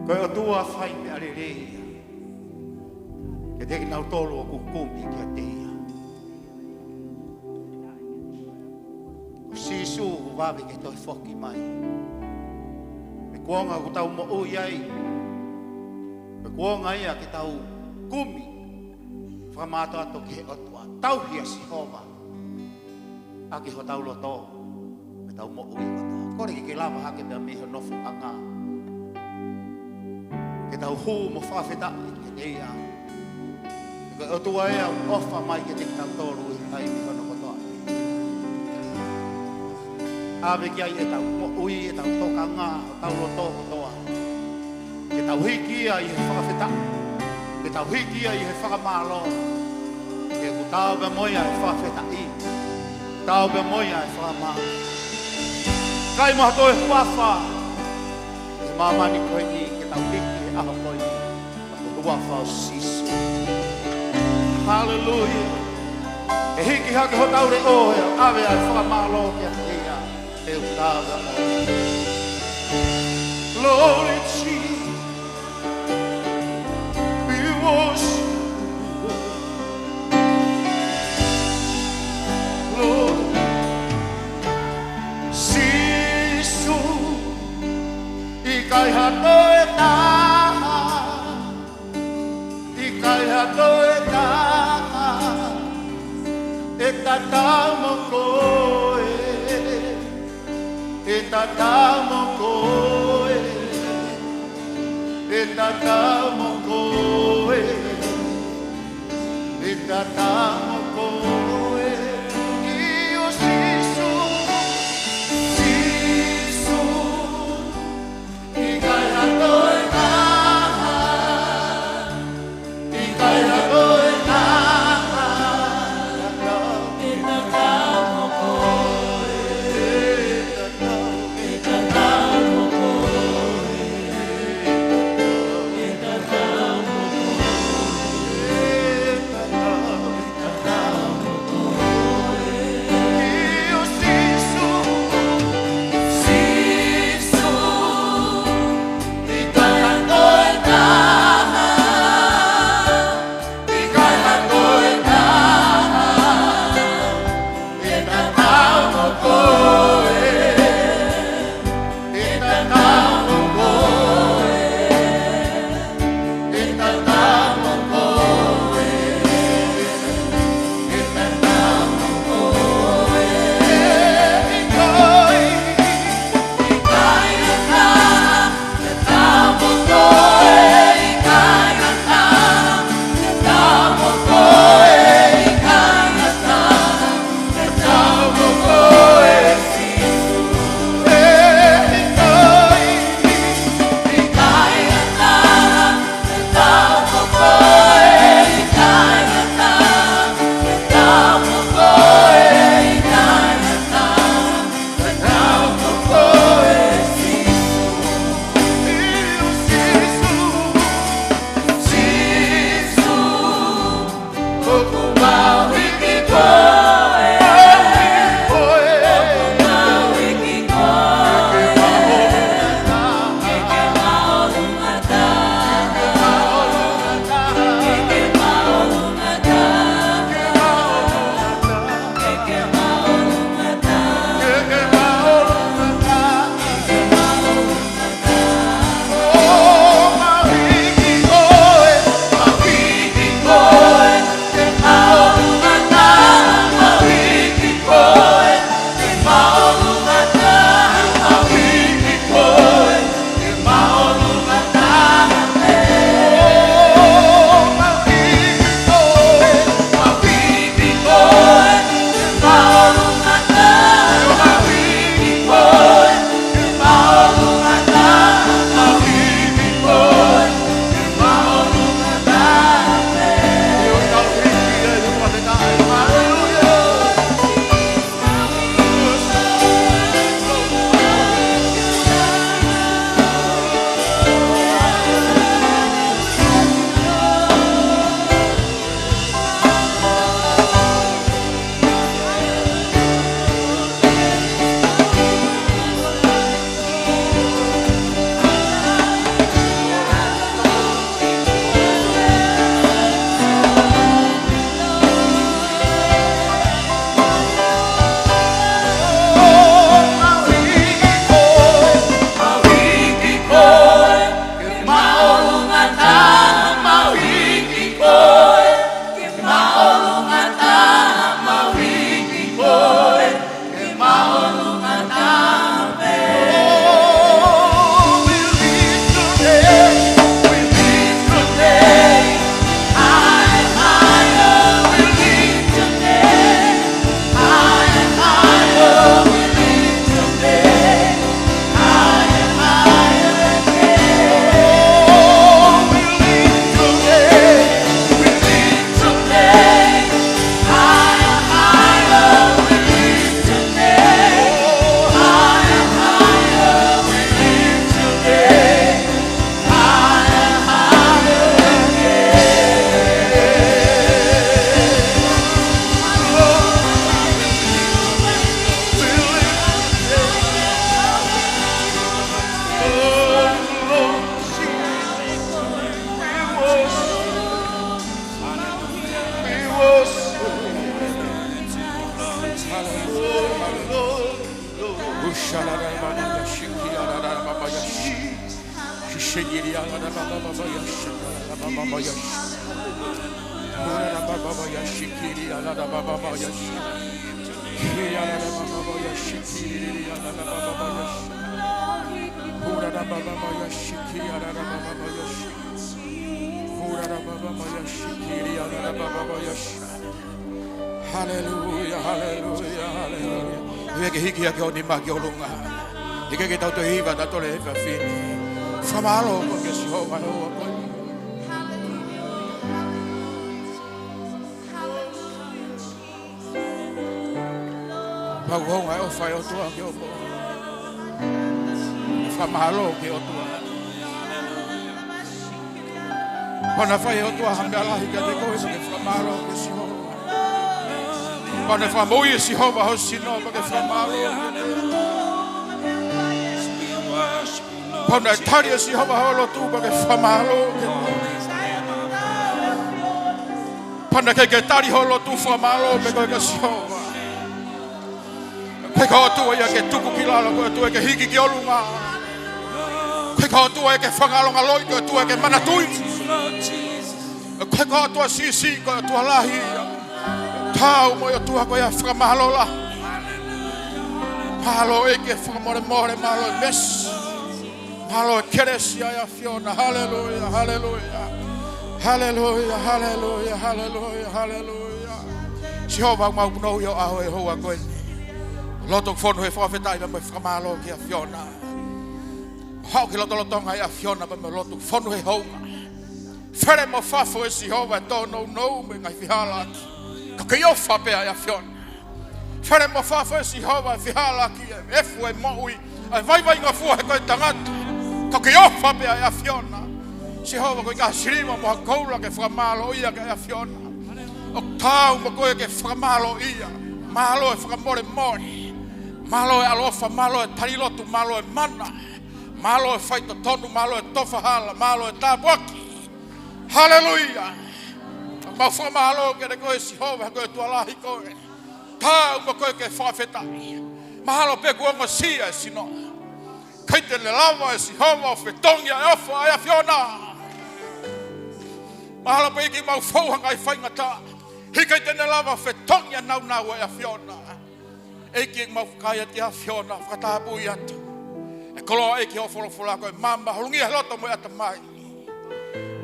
Ko e ʻOtua fai meʻa lelei ia kiate kinautolu ʻoku kumi kiate ia. Ko Sīsū ʻoku vave ke toe foki mai. Ko e kuonga ʻoku tau moʻui ai, ko e kuonga ia ke tau kumi fakamātoato ki he ʻOtua. Tauhi ʻa Sihova ʻaki hotau loto, mo ʻetau moʻui kotoa. Kole ke ke lava hake pea mei hono nofoʻanga, ke tau hū mo fakafetaʻi kiate ia. Ko e ʻOtua ia ʻoku ʻofa mai kiate kitautolu ʻi he taimi hono kotoa. ʻAve ki ai ʻetau moʻui, ʻetau tokanga, ʻetau loto kotoa. Ke tau hiki ia ʻi he fakafetaʻi, ke tau hiki ia ʻi he fakamālō. He ʻoku taau pē mo ia ʻa e fakafetaʻi, taau pē mo ia ʻa e fakamālō. Kai mo ha toe huafa ʻi māmani ko eni, ke tau hiki he ʻaho ko eni, ko e huafa ʻo Sīsū. Haleluia. ʻE hiki hake hotau leʻo, ʻe ʻave ʻa e fakamālō kiate ia. ʻE uta ʻa mo. Glory Jesus, we worship you, Lord. Sīsū, ʻikai ha toe taha, ʻikai ha toe taha ʻe tatau mo koe, ʻe tatau mo koe, ʻe tatau mo koe, ʻe tatau mo koe. ʻIo Sīsū, Sīsū, ʻikai ha toe taha, ʻikai ha toe taha ʻe tatau mo koe, ʻe tatau mo koe, ʻe tatau mo koe, ʻe tatau mo koe. Haleluia, haleluia, haleluia. ʻOua ʻe ke hiki hake ho nima ki ʻolunga. Hiki hake tau toe hiva, tau toe lele he efiafi ni. Fakamālō koe kia Sihova ʻi he houa ko eni. Pau hounga e ʻofa ʻa e ʻOtua ki hoʻo moʻui. Fakamālō ki he ʻOtua. Pea naʻe fai ʻe he ʻOtua ha meʻa lahi kiate koe, pea ke fakamālō kia Sihova. Pea naʻe fakamoʻui ʻe Sihova ho sino, pea ke fakamālō. Pea naʻe tali ʻe Sihova ho lotu, pea ke fakamālō. Pea naʻe ʻikai ke tali ho lotu, fakamālō pē koe kia Sihova. Ko e ʻOtua ia ke tuku ki lalo, ko e ʻOtua ke hiki ki ʻolunga. Ko e ʻOtua ia ke fakalongolongo, ko e ʻOtua ke manatuʻi. Ko e ʻOtua siʻisiʻi, ko e ʻOtua lahi. Tau mo e ʻOtua ko ia fakamālō lahi. Mālō ʻEiki e fakamolemole, mālō e meesi. Mālō e kelesi ʻa e ʻAfiona. Haleluia, haleluia. Haleluia, haleluia, haleluia, haleluia. Sihova, mau punou ʻi ho ʻao he houa ko eni. Loto fonu he fakafetaʻi pea mo e fakamālō ki he ʻAfiona. Haʻu ki he lotolotonga ʻo e ʻAfiona pea mo e loto fonu he hounga. Fele mo fafo ʻe Sihova e tōnounou mo e ngaahi fehālaaki. Ka ke ʻofa pē ʻa e ʻAfiona. Fele mo fafo ʻe Sihova e fehālaaki, e efu e moʻui, e vaivai ngofua he ko e tangata. Ka ke ʻofa pē ʻa e ʻAfiona. Sihova, ko e ngaahi siliva mo ha koula ke fakamālōʻia ki he ʻAfiona. ʻOku tau mo koe ke fakamālōʻia. Mālō e fakamolemole. Mālō e ʻaloʻofa, mālō e tali lotu, mālō e mana. Mālō e faitotonu, mālō e tofa hala, mālō e tāpuaki. Haleluia. Mau fakamālō kiate koe Sihova, ko e ʻOtua lahi koe. Tau mo koe ke fakafetaʻi. Mahalo pē kuo ongosia e sino. ʻIkai te ne lava ʻe Sihova ʻo fetongi ʻa e ʻofa ʻa e ʻAfiona. Mahalo pē ʻEiki mau fou ha ngaahi faingataʻa. ʻIkai te ne lava ʻo fetongi ʻa e nāunau ʻa e ʻAfiona. ʻEiki, mau fakaaʻu atu ʻa e ʻAfiona, fakatapui atu e koloa ʻEiki hoʻo folofola ko e maama, holungia he loto mo e ʻatamai.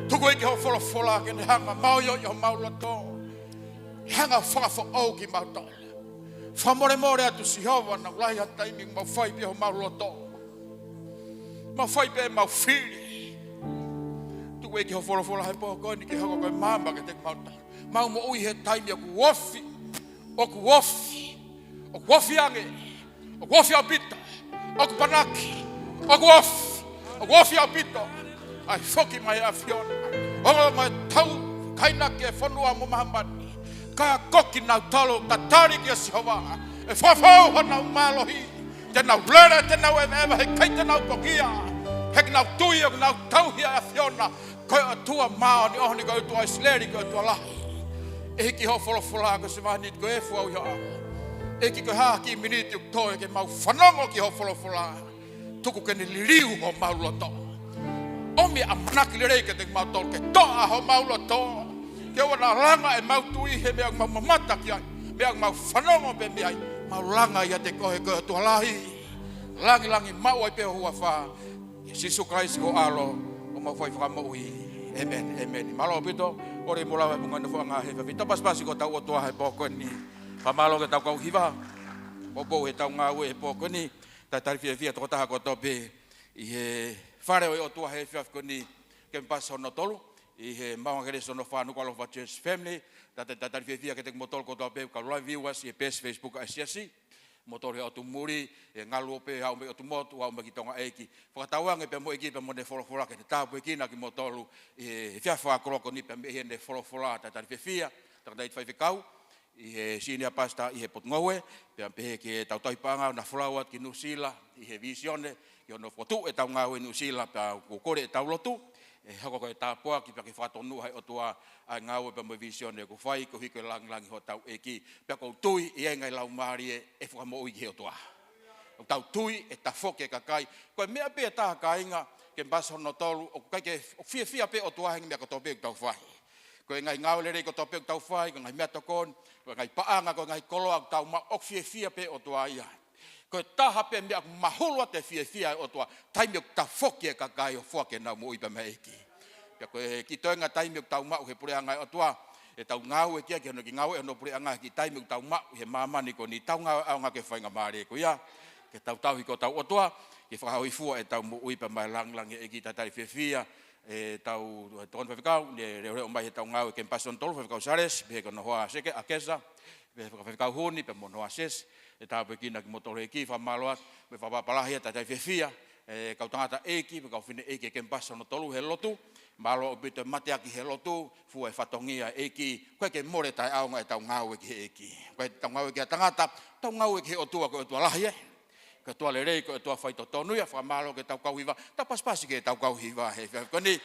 Tuku ʻEiki hoʻo folofola ke ne hanga ʻo maʻu ʻi homau loto. Hanga ʻo fakafoʻou kimautolu. Fakamolemole atu Sihova, naʻa ʻoku lahi ha taimi mau fai pē homau loto. Mau fai pē mau fili. Tuku ʻEiki hoʻo folofola he pō ko eni ke hoko ko e maama kiate kimautolu. Mau moʻui he taimi ʻoku ofi, ʻoku ofi, ʻoku ofi ange, ʻoku ofi ʻaupito, ʻoku panaki, ʻoku ofi, ʻoku ofi ʻaupito. ʻAi foki mai ʻAfiona. Ongo mai tau kainaki e fonua mo māmani. Ka ko kinautolu tatali kia Sihova. ʻE fafau honau mālohi. Te nau lele, te nau ʻeveʻeva, heʻikai te nau pokia. He ʻoku nau tui, ʻoku nau tauhi ʻa ʻAfiona. Ko e ʻOtua māʻoniʻoni, ko e ʻOtua ʻIsileli, ko e ʻOtua lahi. ʻEiki, hoʻo folofola ko e sevāniti ko e efu au ʻi ho ʻao. ʻEiki, ko e hā ha kiʻi miniti ʻoku toe ke mau fanongo ki hoʻo folofola. Tuku ke ne liliu homau loto. ʻOmi ʻamanaki lelei kiate kimautolu ke toʻa homau loto. Ke ʻoua naʻa langa ʻemau tui he meʻa ʻoku mau mamata ki ai. Meʻa ʻoku mau fanongo pē mei ai. Mau langa ʻiate koe, ko e ʻOtua lahi. Langilangimaʻu ai pē ho huafa. ʻIa Sīsū Kalaisi ko ho ʻAlo, ʻoku mau fai Fakamoʻui. ʻĒmeni, ʻēmeni. Mālō ʻaupito, ʻoku mou lava e punga nofoʻanga he efiafi. Tau pasipasi ki hotau ʻOtua he pō ko eni. Fakamālō ki heʻetau kau hiva. Poupou heʻetau ngāue he pō ko eni. Talitali fiefia tokotaha kotoa pē ʻi he fale ʻo e ʻOtua he efiafi ko eni. Kemipasi hono tolu. ʻI he maʻu ange kelesi hono fā, Nukuʻalofa Church Family. Talitali fiefia kiate kimoutolu kotoa pē, kau live viewers ʻi he peesi Facebook ʻa e siasi. Moutolu he ʻotu muli, ʻe ngaluope, haʻu mei ʻotu motu, haʻu mei ki Tonga ʻEiki. Fakatauange pea mo e ʻEiki pea mo ʻene folofola ke ne tāpuekina kimoutolu ʻi he efiafi fakakoloa ko eni pea mei heʻene folofola. Talitali fiefia, tangataʻeiki faifekau, ʻi he senior pastor ʻi he Potungāue, pea pehē ki heʻetau tauhi paʻanga naʻa folau atu ki Nuʻusila, ʻi he vīsone, ki hono fokotuʻu ʻetau ngāue ʻi Nuʻusila, pea ʻoku kole ʻetau lotu, ʻe hoko ko e tāpuaki pea ke fakatonuʻa ʻe he ʻOtua ʻa e ngāue pea mo e vīsone ʻoku fai, koeʻuhi ko e langilangi hotau ʻEiki. Pea ʻoku ou tui ʻe ʻi ai e ngaahi laumālie ʻe fakamoʻui ki he ʻOtua. ʻOku tau tui ʻe tafoki e kakai. Ko e meʻa pē ʻe taha, kāinga, kemipasi hono tolu, ʻoku ʻikai ke, ʻoku fiefia pē ʻOtua he ngaahi meʻa kotoa pē ʻoku tau fai. Ko e ngaahi ngāue lelei kotoa pē ʻoku tau fai, ko e ngaahi meʻatokoni, ko e ngaahi paʻanga, ko e ngaahi koloa ʻoku tau maʻu, ʻoku fiefia pē ʻOtua ia. Ko e taha pē meʻa ʻoku mahulu atu e fiefia ʻa e ʻOtua, taimi ʻoku tafoki e kakai ʻo foaki ʻenau moʻui pē maʻa e ʻEiki. Pea ko e kiʻi toenga taimi ʻoku tau maʻu he puleʻanga ʻo e ʻOtua, ʻetau ngāueʻaki ia ki hono kiʻi ngāue hono puleʻanga, kiʻi taimi ʻoku tau maʻu he māmani ko eni, tau ngāueʻaki e faingamālie ko ia ke tau tauhi ki hotau ʻOtua, ke fakahōifua ʻetau moʻui pea maʻu e lāngilangi ʻo e ʻEiki. Talitali fiefia ʻetau tokoni faifekau, ne leʻoleʻo mai heʻetau ngāue kemipasi hono tolu, Faifekau Sales, pehē ki hono hoa Seke, ʻa Kesa, pea Faifekau Huni, pea mo hono hoa Sesi, ʻe tāpuekina kimoutolu ʻe he ʻEiki. Fakamālō atu, mo e fakapapālangi, talitali fiefia e kau tangataʻeiki, mo e kau fineʻeiki kemipasi hono tolu he lotu. Mālō ʻaupito e mateaki he lotu, fua e fatongia ʻa e ʻEiki. ʻOku ʻikai ke mole taʻeʻaonga ʻetau ngāue ki he ʻEiki. ʻOku ʻikai ke tau ngāue ki ha tangata, tau ngāue ki he ʻOtua, ko e ʻOtua lahi ē. Ko e ʻOtua lelei, ko e ʻOtua faitotonu ia. Fakamālō ki heʻetau kau hiva, tau pasipasi ki heʻetau kau hiva he efiafi ko eni.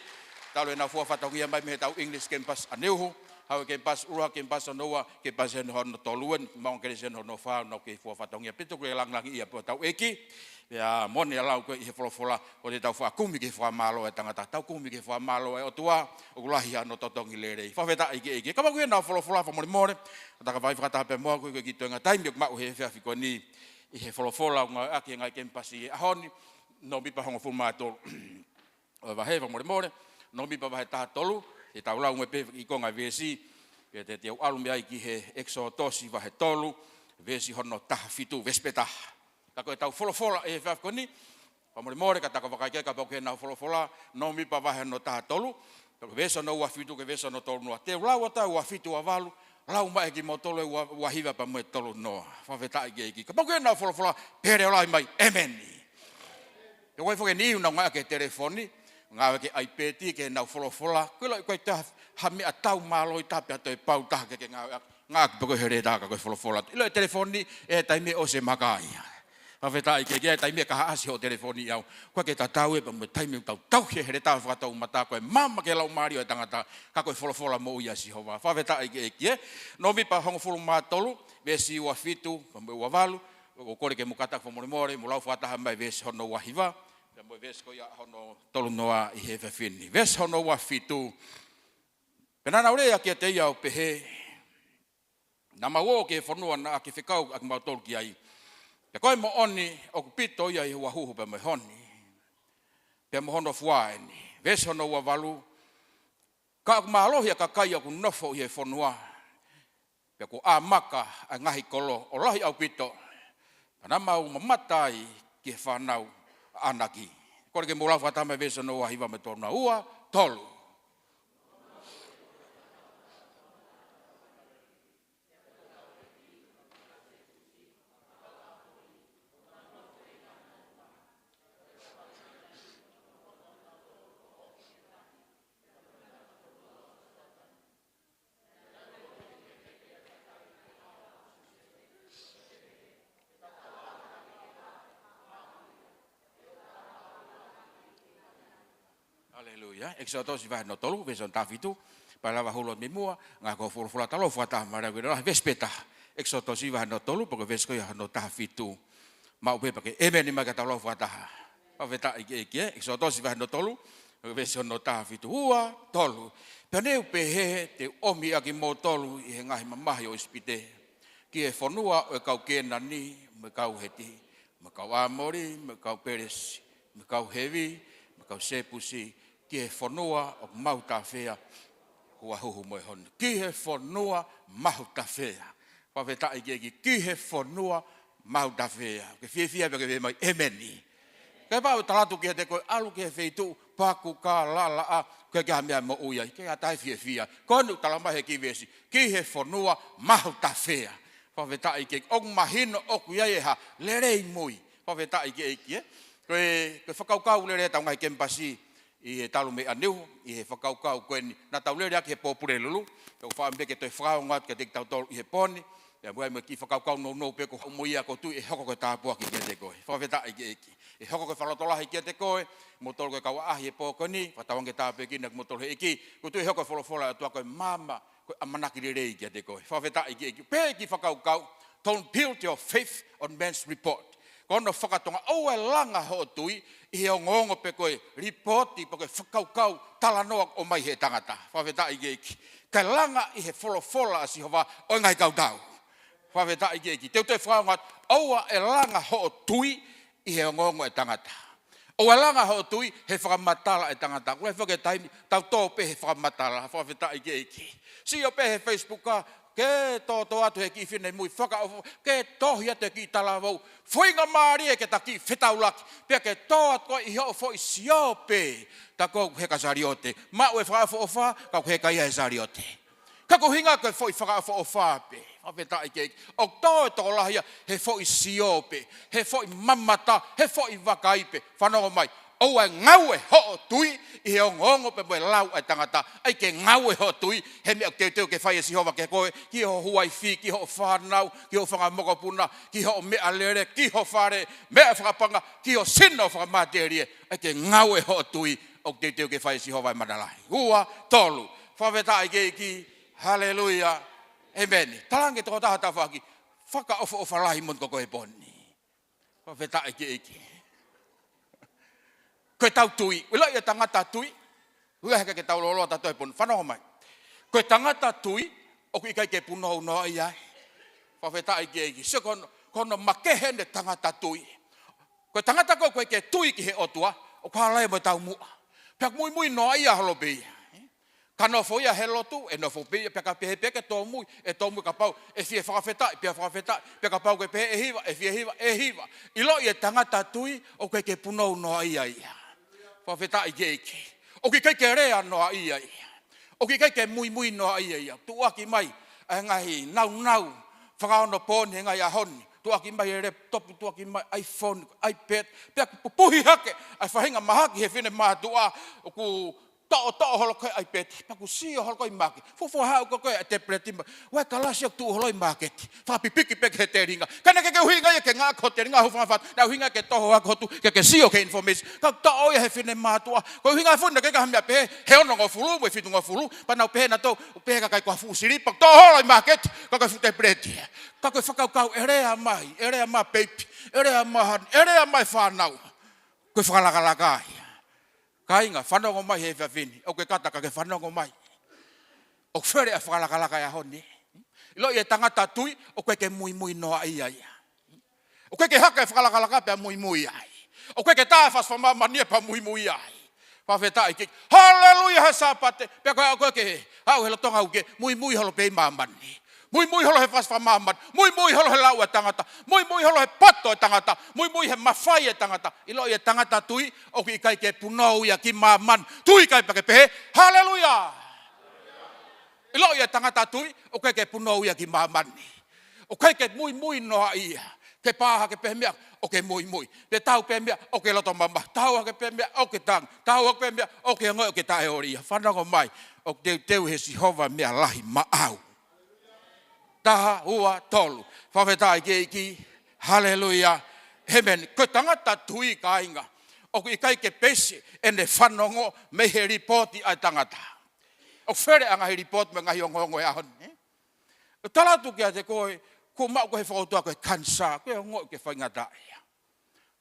Talu ʻenau fua fatongia mai mei heʻetau English kemipasi ʻaneuhu, haʻu e kemipasi ʻuluaki, kemipasi hono ua, kemipasi hono tolu, eni maʻu e kelesi hono fā, nau kei fua fatongia. Pea tuku e lāngilangi ia pē ʻo hotau ʻEiki. Pea moʻoni e lau ko ē ʻi he folofola, ʻoua te tau faʻa kumi ki he fakamālō ʻa e tangata, tau kumi ki he fakamālō ʻa e ʻOtua, ʻoku lahi hono totongi lelei. Fakafetaʻi ki he ʻEiki. Kapau ʻoku ʻi ai haʻanau folofola, fakamolemole, ʻo takafa faifekau pē muʻa, ko e kiʻi toenga taimi ʻoku maʻu he efiafi ko eni ʻi he folofola ʻoku ngāueʻaki he ngaahi kemipasi he ʻaho ni, Nōmipa hongofulu mā tolu ʻo e vahe, fakamolemole, Nōmipa vahe taha tolu, te tau lau mo e pehē ʻi he konga veesi, pea te, te u ʻalu mei ai ki he ʻEkisotosi vahe tolu, veesi hono taha fitu, veesi pē taha. Ka ko ʻetau folofola he efiafi ko eni, fakamolemole, ka tau ka vakai ki ai kapau ʻoku ʻi ai haʻanau folofola, Nōmipa vahe hono taha tolu, pea ko e veesi hono ua fitu ki he veesi hono tolu noa. Te u lau atu e ua fitu, ua valu, lau mai kimoutolu e ua, ua hiva pea mo e tolu noa. Fakafetaʻi ki he ʻEiki. Kapau ʻoku ʻi ai haʻanau folofola, pehē leʻo lahi mai, ʻēmeni. Pea ʻoku ʻi ai foki e niʻihi ʻoku nau ngāueʻaki e telefoni, ngāueʻaki e iPad ke nau folofola. Ko e ʻilo ʻoku ʻikai toe ha meʻa tau mālohi taha pea toe pau taha ke, ke ngāueʻaki, ngāueʻaki pē ko e heletā ka ko e folofola. ʻIlo e telefoni, ʻe taimi ʻe ʻosi e maka ia. Fakafetaʻi ki he ʻEiki, ʻe taimi ʻe kahaʻasi hoʻo telefoni ʻi au. ʻOku ʻikai ke tatau ia pea mo e taimi ʻoku tau tauhi e heletā fakatoumata, ko e maama ki he laumālie ʻo e tangata, ka ko e folofola moʻui ʻa Sihova. Fakafetaʻi ki he ʻEiki, ē. Nōmipa hongofulu mā tolu, veesi ua fitu pea mo e ua valu, ʻoku ou kole ke mou kātaki fakamolemole, mou lau fakataha mai e veesi hono ua hiva, pea mo e veesi ko ia hono tolu noa ʻi he efiafi ni. Veesi hono ua fitu. Pea naʻa nau lea kiate ia ʻo pehē, Naʻa mau ō ki he fonua naʻa ke fekauʻaki kimautolu ki ai. Pea ko e moʻoni ʻoku pito ia ʻi he ʻuha huhu pea mo e honi, pea mo hono fua ʻeni. Veesi hono ua valu. Ka ʻoku mālohi ʻa e kakai ʻoku nofo ʻi he fonua, pea kuo ʻāmaka ʻa e ngaahi kolo ʻo lahi ʻaupito. Pea naʻa mau mamata ai ki he fānau ʻa ʻAnaki. Kole ke mou lau fakataha mai e veesi hono ua hiva mo e tolu noa. Ua, tolu. Haleluia. ʻEkisotosi vahe hono tolu, veesi hono taha fitu. Pea lava holo mei muʻa, ngaahi ko e folofola, tau lau fakataha mai leva, veesi pē taha. ʻEkisotosi vahe hono tolu, pea ko e veesi ko ia hono taha fitu. Maʻu pē pea ke ʻēmeni mai ka tau lau fakataha. Fakafetaʻi ki he ʻEiki, ē. ʻEkisotosi vahe hono tolu, veesi hono taha fitu. Ua, tolu. Pea ne u pehē, te u ʻomi ʻa kimoutolu ʻi he ngaahi mamahi ʻo ʻIsipite, ki he fonua ʻo e kau Kēnani, mo e kau Heti, mo e kau ʻAmoli, mo e kau Pelesi, mo e kau Hevi, mo e kau Sepusi, ki he fonua ʻoku mahu tafea ʻa e ʻuha huhu mo e honi. Ki he fonua mahu tafea. Fakafetaʻi ki he ʻEiki, ki he fonua mahu tafea. Ke fiefia pea ke pehē mai, ʻēmeni. Kapau ʻe tala atu kiate koe ʻalu ki he feituʻu paku ka laʻalaʻā, ʻoku ʻikai ha meʻa moʻui ai, ke ʻatā e fiefia. Ko eni ʻoku tala mai he kiʻi veesi, ki he fonua mahu tafea. Fakafetaʻi ki he ʻEiki, ʻoku mahino ʻoku ʻi ai e hā, lelei mui. Fakafetaʻi ki he ʻEiki, ē. Ko e, ko e fakakaukau lelei ʻetau ngaahi kemipasi ʻi he talu mei ʻaneuhu, ʻi he fakakaukau ko eni, naʻa tau lele ʻaki he pō Pulelulu, pea ʻoku ou fakaʻamu pē ke toe fakaongo atu kiate kitautolu ʻi he pō ni, pea mo e, mo e kiʻi fakakaukau nounou pē ʻoku ou haʻu mo ia ʻoku ou tui ʻe hoko ko e tāpuaki kiate koe. Fakafetaʻi ki he ʻEiki. ʻE hoko ko e fakalotolahi kiate koe, moutolu ko e kau ʻaʻahi he pō ko eni, fakatauange ke tāpuekina kimoutolu ʻe he ʻEiki, ʻoku ou tui ʻe hoko e folofola ʻa e ʻOtua ko e maama, ko e ʻamanaki lelei kiate koe. Fakafetaʻi ki he ʻEiki. Pea kiʻi fakakaukau, don't build your faith on man's report. Ko hono fakatonga, ʻoua ʻe langa hoʻo tui ʻi he ongoongo pe ko e lipooti pe ko e fakakaukau talanoa ʻoku ʻomai he tangata. Fakafetaʻi ki he ʻEiki. Kae langa ʻi he folofola ʻa Sihova ʻo e ngaahi kautau. Fakafetaʻi ki he ʻEiki. Te u toe fakaongo atu, ʻoua ʻe langa hoʻo tui ʻi he ongoongo ʻa e tangata. ʻOua ʻe langa hoʻo tui he fakamatala ʻa e tangata. Ko e foʻi taimi, tau tō pē he fakamatala, fakafetaʻi ki he ʻEiki. Sio pē he Facebook ka, ke tōtō atu he kiʻi finemui, fakaʻofoʻofa, ke tohi atu he kiʻi talavou. Foʻi ngaahi mālie ke ta kiʻi fetaulaki, pea ke tō atu koe ʻi hoʻo foʻi sio pē, ta ko e heka saliote. Maʻu e fakaʻofoʻofa, ka ko e heka ia he saliote. Ka ko e ʻuhinga ko e foʻi fakaʻofoʻofa pē. Fakafetaʻi ki he ʻEiki. ʻOku tō e tokolahi ia he foʻi sio pē, he foʻi mamata, he foʻi vakai pē. Fanongo mai. ʻOua ʻe ngaue hoʻo tui ʻi he ongoongo pe mo e lau ʻa e tangata. ʻAi ke ngaue hoʻo tui he meʻa ʻoku teuteu ke fai ʻe Sihova kia koe, ki ho uaifi, ki hoʻo fānau, ki hoʻo fanga mokopuna, ki hoʻo meʻalele, ki ho fale, meʻa fakapaʻanga, ki ho sino fakamatelie. ʻAi ke ngaue hoʻo tui ʻoku teuteu ke fai ʻe Sihova e mana lahi. Ua, tolu. Fakafetaʻi ki he ʻEiki. Haleluia. ʻĒmeni. Talaange ki he tokotaha ho tafaʻaki, fakaʻofoʻofa lahi moʻoni ko koe he pō ni. Fakafetaʻi ki he ʻEiki. Ko ʻetau tui. ʻIloʻi e tangata tui. Ua he ke tau loloa tautolu he pō ni. Fanongo mai. Ko e tangata tui, ʻoku ʻikai ke punou noa ia ai. Fakafetaʻi ki he ʻEiki. Sio ko hono, ko hono makehe ʻene tangata tui. Ko e tangata ko ē ʻoku ʻikai ke tui ki he ʻOtua, ʻoku hala ia mo e taumuʻa. Pea muimui noa ia holo pē ia. Ka nofo ia he lotu, ʻe nofo pē ia, pea ka pehē pē ke tōmui, ʻe tōmui, kapau ʻe fie fakafetaʻi, pea fakafetaʻi, pea kapau ke pehē ʻe hiva, ʻe fie hiva, ʻe hiva. ʻIloʻi e tangata tui, ʻoku ʻikai ke punou noa ia ia. Fakafetaʻi ki he ʻEiki. ʻOku ʻikai ke lea noa ia ia. ʻOku ʻikai ke muimui noa ia ia. Tuʻuaki mai ʻa e ngaahi naunau fakaonopōni he ngaahi ʻaho ni. Tuʻuaki mai e laptop, tuʻuaki mai iPhone, iPad. Pea ʻoku pupuhi hake ʻa e faʻahinga mahaki he finemātuʻa, ʻoku toʻotoʻo holo ko ē iPad, pea ʻoku sio holo ko ē ʻi māketi. Fuofua haʻu ko ē ʻa e tablet mai. Ua e kalasi ʻoku tuʻu holo ʻi māketi. Fakapipiki pē ki he telinga. Ka naʻe ʻikai ke ʻuhinga ia ke ngāueʻaki ho telinga, ho fanga fatu. Naʻe ʻuhinga ke toho hake ho tuʻu, ke ke sio ki he information. Ka ʻoku toʻo ia he finemātuʻa. Ko e ʻuhinga foki naʻe ʻikai ke ʻi ai ha meʻa pehē he onongofulu mo e fitungofulu. Pea nau pehē nautolu, ʻoku pehē ka ʻikai ko ha fuʻu silipa. Toʻo holo ʻi māketi, ka ko e fuʻu tablet ia. Ka ko e fakakaukau, ʻe lea mai, ʻe lea mai peipi, ʻe lea mai hani, ʻe lea mai fānau. Ko e fakalakalaka ia. Kāinga, fanongo mai he efiafi ni. ʻOku ke kata ka ke fanongo mai. ʻOku fele ʻa e fakalakalaka he ʻaho ni. ʻIloʻi e tangata tui, ʻoku ʻikai ke muimui noa ia ia. ʻOku ʻikai ke hake e fakalakalaka pea muimui ai. ʻOku ʻikai ke tā e fasi fakamāmani ia pea muimui ai. Fakafetaʻi ki he ʻEiki. Haleluia he Sāpate. Pea ko e ʻoku ʻikai ke haʻu he lolotonga ʻoku ke muimui holo pē ʻi māmani. Muimui holo he fasi fakamāmani. Muimui holo he lau ʻa e tangata. Muimui holo he poto ʻa e tangata. Muimui he mafai ʻa e tangata. ʻIloʻi e tangata tui, ʻoku ʻikai ke punou ia ki māmani. Tui kai pea ke pehē, haleluia. ʻIloʻi e tangata tui, ʻoku ʻikai ke punou ia ki māmani. ʻOku ʻikai ke muimui noa ia. Ke pā hake pē meʻa, ʻoku ke muimui. Ke tau pē meʻa, ʻoku ke loto mamahi. Tau hake pē meʻa, ʻoku ke tangi. Tau hake pē meʻa, ʻoku ke ongoʻi ʻoku ke taʻeoli ia. Fanongo mai, ʻoku teuteu he Sihova meʻa lahi maʻau. Taha, ua, tolu. Fakafetaʻi ki he ʻEiki. Haleluia. ʻĒmeni. Ko e tangata tui, kāinga, ʻoku ʻikai ke peisi ʻene fanongo mei he lipooti ʻa e tangata. ʻOku fele ʻa e ngaahi lipooti mo e ngaahi ongoongo he ʻaho ni. ʻOku tala atu kiate koe, kuo maʻu koe he fokoutua ko e kanisā, ko e ongoʻi ke faingataʻaʻia.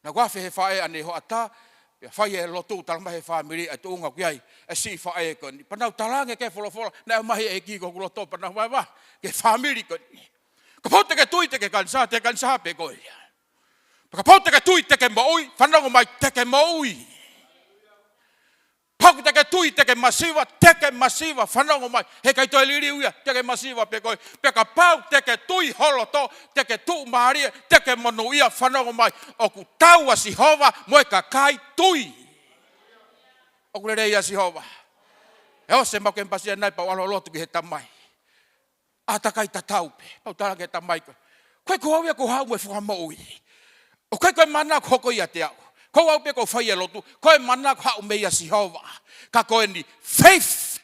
Naʻa ku afe he faʻē ʻanenai hoʻatā, pea fai e lotu, talamai he fāmili ʻa e tuʻunga ʻoku ʻi ai e siʻi faʻē ko eni. Pea nau talaange ki he folofola, naʻe ʻomai ʻe he ʻEiki ki hoku loto, pea nau vahevahe ki he fāmili ko eni. Kapau te ke tui te ke kanisā, te ke kanisā pē koe ia. Pea kapau te ke tui te ke moʻui, fanongo mai, te ke moʻui. Kapau te ke tui te ke masiva, te ke masiva, fanongo mai. He ʻikai toe liliu ia, te ke masiva pē koe. Pea kapau te ke tui ho loto, te ke tuʻumālie, te ke monūʻia, fanongo mai. ʻOku tau ʻa Sihova mo e kakai tui. ʻOku lelei ʻa Sihova. ʻE ʻosi e mau kemipasia ʻanenai pea u ʻalu ʻo lotu ki he Tamai. ʻĀtakai tatau pē, pea u talaange ki he Tamai ko ē, ko au ia kuo haʻu mo e fakamoʻui. ʻOku ʻikai ko e mana ʻoku hoko ʻiate au. Ko au pē ʻoku fai e lotu, ko e mana ʻoku haʻu mei a Sihova. Ka ko eni, faith,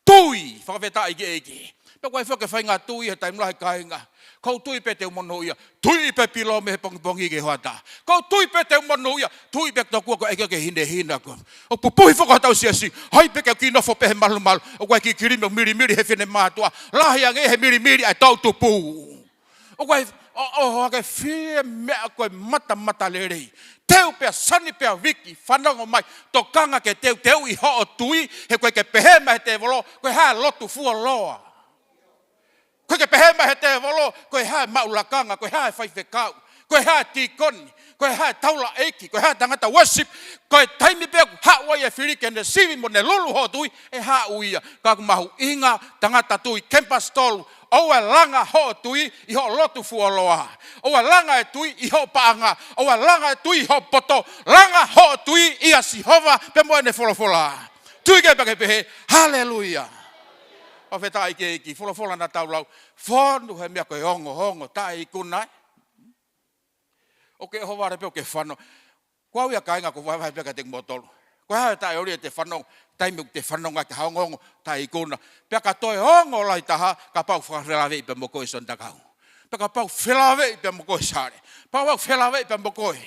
tui, fakafetaʻi ki he ʻEiki. Pea ʻoku ʻikai foki ke faʻahinga tui he taimi lahi, kāinga. Ko u tui pē te u monūʻia. Tui pē pilo mei he pongipongi ki he hoʻatā. Ko u tui pē te u monūʻia. Tui pē tokua ko e ʻEiki ke hinehina koe. ʻOku pupuhi foki hotau siasi. Hai pē ke u kiʻi nofo pē he malumalu. ʻOku ʻikai ke u kiʻi kilimili he finemātuʻa. Lahi ange he milimili ʻa e toʻutupu. ʻOku ʻikai, ʻO, ʻohake fie meʻa ko e matamatalelei. Teu pea sani pea viki, fanongo mai, tokanga ke teuteuʻi hoʻo tui, he ʻoku ʻikai ke pehē mai he tēvolo, ko e hā e lotu fuoloa. ʻOku ʻikai ke pehē mai he tēvolo, ko e hā e maʻu lakanga, ko e hā e faifekau, ko e hā e tīkoni, ko e hā e taulaʻeiki, ko e hā e tangata worship, ko e taimi pē ʻoku haʻu ai e fili ke ne sivi mo ne lulu hoʻo tui, ʻe haʻu ia. Ka ʻoku mahuʻinga tangata tui, kemupasi tolu, ʻoua ʻe langa hoʻo tui ʻi hoʻo lotu fuoloa. ʻOua ʻe langa e tui ʻi hoʻo paʻanga. ʻOua ʻe langa e tui ʻi hoʻo poto. Langa hoʻo tui ʻia Sihova pea mo ʻene folofola. Tui ke pake pehē, haleluia. ʻOku fakafetaʻi ki he ʻEiki, folofola naʻa tau lau. Fonu he meʻa ko e ongoongo, taʻeikuna. ʻOku ke ʻohovale pē ʻo ke fano. Ko au ia kāinga ʻoku vahevahe pē kiate kimoutolu. Ko e hā e taʻeoli ʻete fanongo, taimi ʻoku te fanongo ai ki ha ongoongo, taʻeikuna. Pea ka toe ongo lahi taha, kapau ʻe felāveʻi pē mo koe Sione Takau. Pea kapau ʻe felāveʻi pē mo koe Sale. Pea kapau ʻe felāveʻi pē mo koe.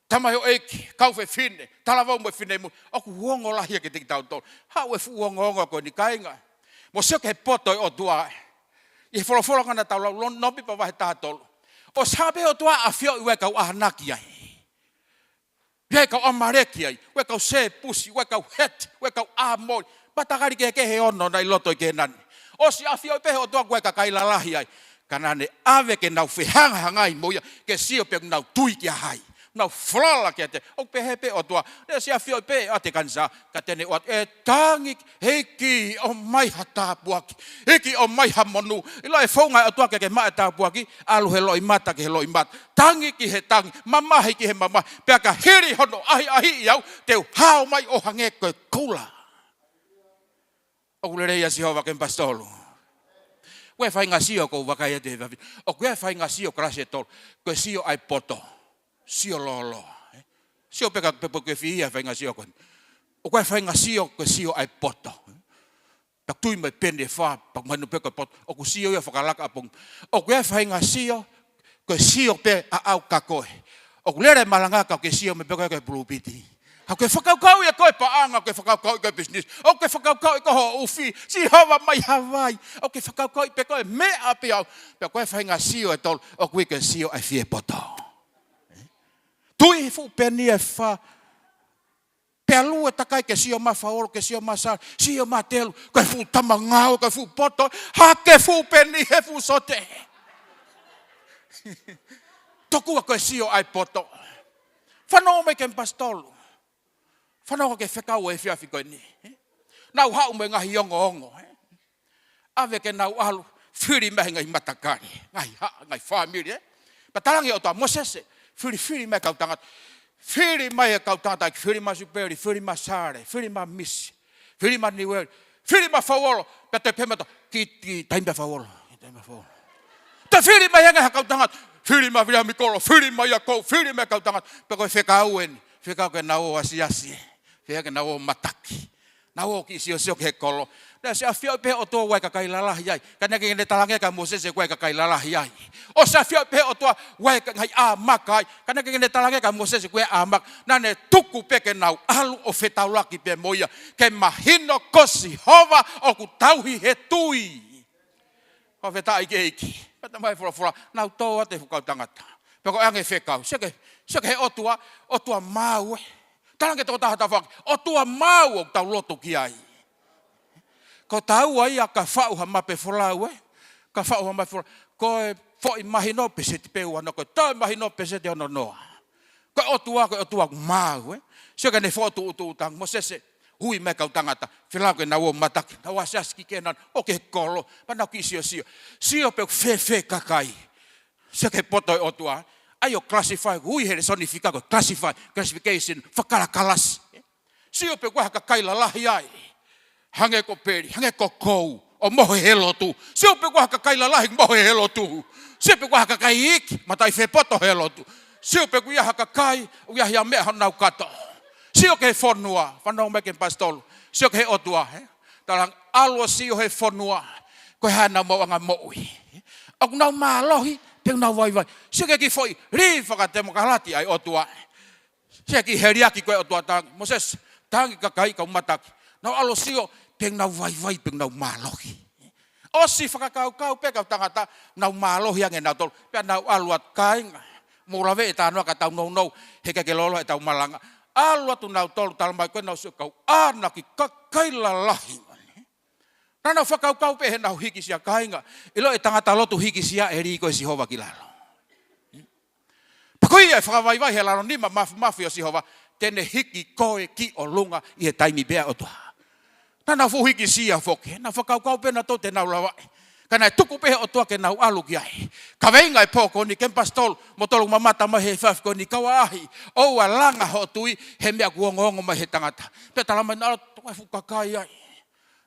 Tamaioʻeiki, kau fefine, talavou mo e finemui. ʻOku ongo lahi ia kiate kitautolu. Haʻu e fuʻu ongoongo ko eni kāinga. Mou sio ki he poto ʻo e ʻOtua. ʻI he folofola ko ē naʻa tau lau, Lō-, Nōmipa vahe taha tolu. ʻOsi pē ʻOtua ʻafioʻi ʻa e kau ʻamanaki ai. ʻA e kau ʻAmaleki ai, ʻa e kau Sepusi, ʻa e kau Heti, ʻa e kau ʻAmoli. Matakali kehekehe ʻe ono naʻe ʻi loto ʻi Kēnani. ʻOsi ʻafioʻi pē ʻe he ʻOtua ʻa e kakai lalahi ai. Ka naʻa ne ʻave ke nau fehangahangai mo ia, ke sio pe ʻoku nau tui kia hai. Nau falala kiate ia. ʻOku pehē pē ʻOtua. Naʻe ʻosi ʻafioʻi pē ʻa e kanisā, ka te ne ʻoatu, ʻe tangi ʻEiki, ʻomai ha tāpuaki. ʻEiki, ʻomai ha monū. ʻIlo e founga ʻa e ʻOtua ke ke maʻu e tāpuaki, ʻalu he loʻimata ki he loʻimata. Tangi ki he tangi, mamahi ki he mamahi. Pea ka hili hono ʻahiʻahiʻi au, te u hao mai ʻo hangē ko e kula. ʻOku lelei ʻa Sihova, kemupasi tolu. ʻOku ʻi ai e faʻahinga sio ʻoku ou vakai atu he efiafi ni. ʻOku ʻi ai e faʻahinga sio kalasi ʻe tolu. Ko e sio ʻa e poto. Sio lōloa. Ē? Sio pē ka pe, pe ʻoku ke fihi ʻa e faʻahinga sio ko eni. ʻOku ʻi ai e faʻahinga sio ko e sio ʻa e poto. Pea tui mai peni ʻe fā, pea mahino pē ko e poto. ʻOku sio ia fakalaka ʻapongipongi. ʻOku ʻi ai e faʻahinga sio, ko e sio pē ʻaʻau ka ko e. ʻOku lele malanga ka ʻoku ke sio mai pē ko e, ko e pulupiti. ʻOku ke fakakaukauʻi ʻe koe paʻanga, ʻoku ke fakakaukauʻi ko e business. ʻOku ke fakakaukauʻi ko hoʻo ʻufi, Sihova mai Havai. ʻOku ke fakakaukauʻi pē ko e meʻa pē ʻaʻau. Pea ko e faʻahinga sio ʻe tolu, ʻoku ʻi ai ko e sio ʻa e fie poto. Tui he fuʻu peni ʻe fā, pea lue takai ke sio mai Fauolo, ke sio mai Sale, sio mai Telu, ko e fuʻu tama ngāue, ko e fuʻu poto, hake fuʻu peni he fuʻu sote. Tokua ko e sio ʻa e poto. Fanongo mai kemupasi tolu. Fanongo ki he fekau ʻo e efiafi ko eni. Nau haʻu mo e ngaahi ongoongo. ʻAve ke nau ʻalu, fili mai he ngaahi matakali, ngaahi haʻa, ngaahi fāmili, ē? Pea talaange ʻe he ʻOtua, Mōsese, fili, fili mai e kau tangata. Fili mai e kau tangata, fili mai Sipeli, fili mai Sale, fili mai Misi, fili mai Niueli, fili mai Fauolo, pea toe pehē mai ʻe he ʻOtua, kiʻi, kiʻi taimi ʻa Fauolo, kiʻi taimi ʻa Fauolo. Toe fili mai ange ha kau tangata, fili mai Viliami Kolo, fili mai ʻa Kou, fili mai e kau tangata, pea ko e fekau eni, fekau ke nau ō ʻo asiasi, fekau ke nau ō ʻo mataki. Nau ō ʻo kiʻi siosio ki he kolo. Naʻe ʻosi ʻafioʻi pē ʻe he ʻOtua ʻa e kakai lalahi ai. Ka naʻe ʻikai ke ne talaange kia Mōsese ʻa e kakai lalahi ai. ʻOsi ʻafioʻi pē ʻe he ʻOtua ʻa e kakai ʻamaka ai. Ka naʻe ʻikai ke ne talaange kia Mōsese ʻa e ʻamaka. Naʻa ne tuku pē ke nau ʻalu ʻo fetaulaki pē mo ia. Ke mahino ko Sihova ʻoku tauhi he tui. Fakafetaʻi ki he ʻEiki. Pea talamai ʻe he folofola, nau tō atu e fuʻu kau tangata. Pea ko e ʻange fekau. Sio ki he, sio ki he ʻOtua, ʻOtua maau ē. Talaange ki he tokotaha tafaʻaki, ʻOtua maau ʻoku tau lotu ki ai. Ko taua ia ka faʻu ha mape folau ē. Ka faʻu ha mape folau. Ko e foʻi mahino pēseti pē ua noa, ko e toe mahino pēseti ono noa. Ko e ʻOtua, ko e ʻOtua ʻoku maau ē. Sio ki heʻene fokotuʻutuʻu tangi, Mōsese, ui mai e kau tangata, fili ke nau ō ʻo mataki, nau asiasi ki Kēnani, ō ki he kolo, pea nau kiʻi siosio. Sio pe ʻoku fēfē e kakai. Sio ki he poto ʻo e ʻOtua. ʻAi ʻo classify, ui he lēsoni fika ko e classify, classification, fakalakalasi. Sio pe ʻoku ʻi ai ha kakai lalahi ai. Hangē ko Peli, hangē ko Kou, ʻo mohe he lotu. Sio pe ʻoku ʻi ai ha kakai lalahi mohe he lotu. Sio pe ʻoku ʻi ai ha kakai iiki, mataʻi fepoto he lotu. Sio pe ʻoku ʻi ai ha kakai, ʻoku ʻi ai ha meʻa honau kato. Sio ki he fonua, fanongo mai kemupasi tolu. Sio ki he ʻOtua, ē? Talaange ʻalu ʻo sio he fonua. Ko e hā ʻenau maʻuʻanga moʻui. ʻOku nau mālohi, pe ʻoku nau vaivai. Sio ki he kiʻi foʻi lī fakatemokalati ʻa e ʻOtua. Sio ki he liʻaki ko e ʻOtua, talaange, Mōsese, talaange ki he kakai kau mataki. Nau ʻalu ʻo sio, pe ʻoku nau vaivai, pe ʻoku nau mālohi. ʻOsi fakakaukau pē kau tangata, nau mālohi ange nautolu. Pea nau ʻalu atu, kāinga. Mou lave e tānoa ka tau nounou, he ʻikai ke lōloa ʻetau malanga. ʻAlu atu nautolu, talamai ko ʻenau sio kau ʻānaki, kakai lalahi. Naʻa nau fakakaukau pē heʻenau hikisia, kāinga. ʻIlo e tangata lotu hikisia, ʻe lī ko ē ʻa Sihova ki lalo. Pea ko ia ʻe fakavaivai he lalo nima mafimafi ʻo Sihova, te ne hiki koe ki ʻolunga ʻi he taimi pē ʻa e ʻOtua. Naʻa nau fuʻu hikisia foki, naʻa nau fakakaukau pē nautolu te nau lavaʻi. Ka naʻe tuku pē he ʻOtua ke nau ʻalu ki ai. Kaveinga e pō ko eni, kemipasi tolu mo tolu mamata mai he efiafi ko eni, kau ʻaʻahi, ʻoua ʻe langa hoʻo tui he meʻa ʻoku ongoongo mai he tangata. Pea talamai naʻe ʻalu atu e fuʻu kakai ai.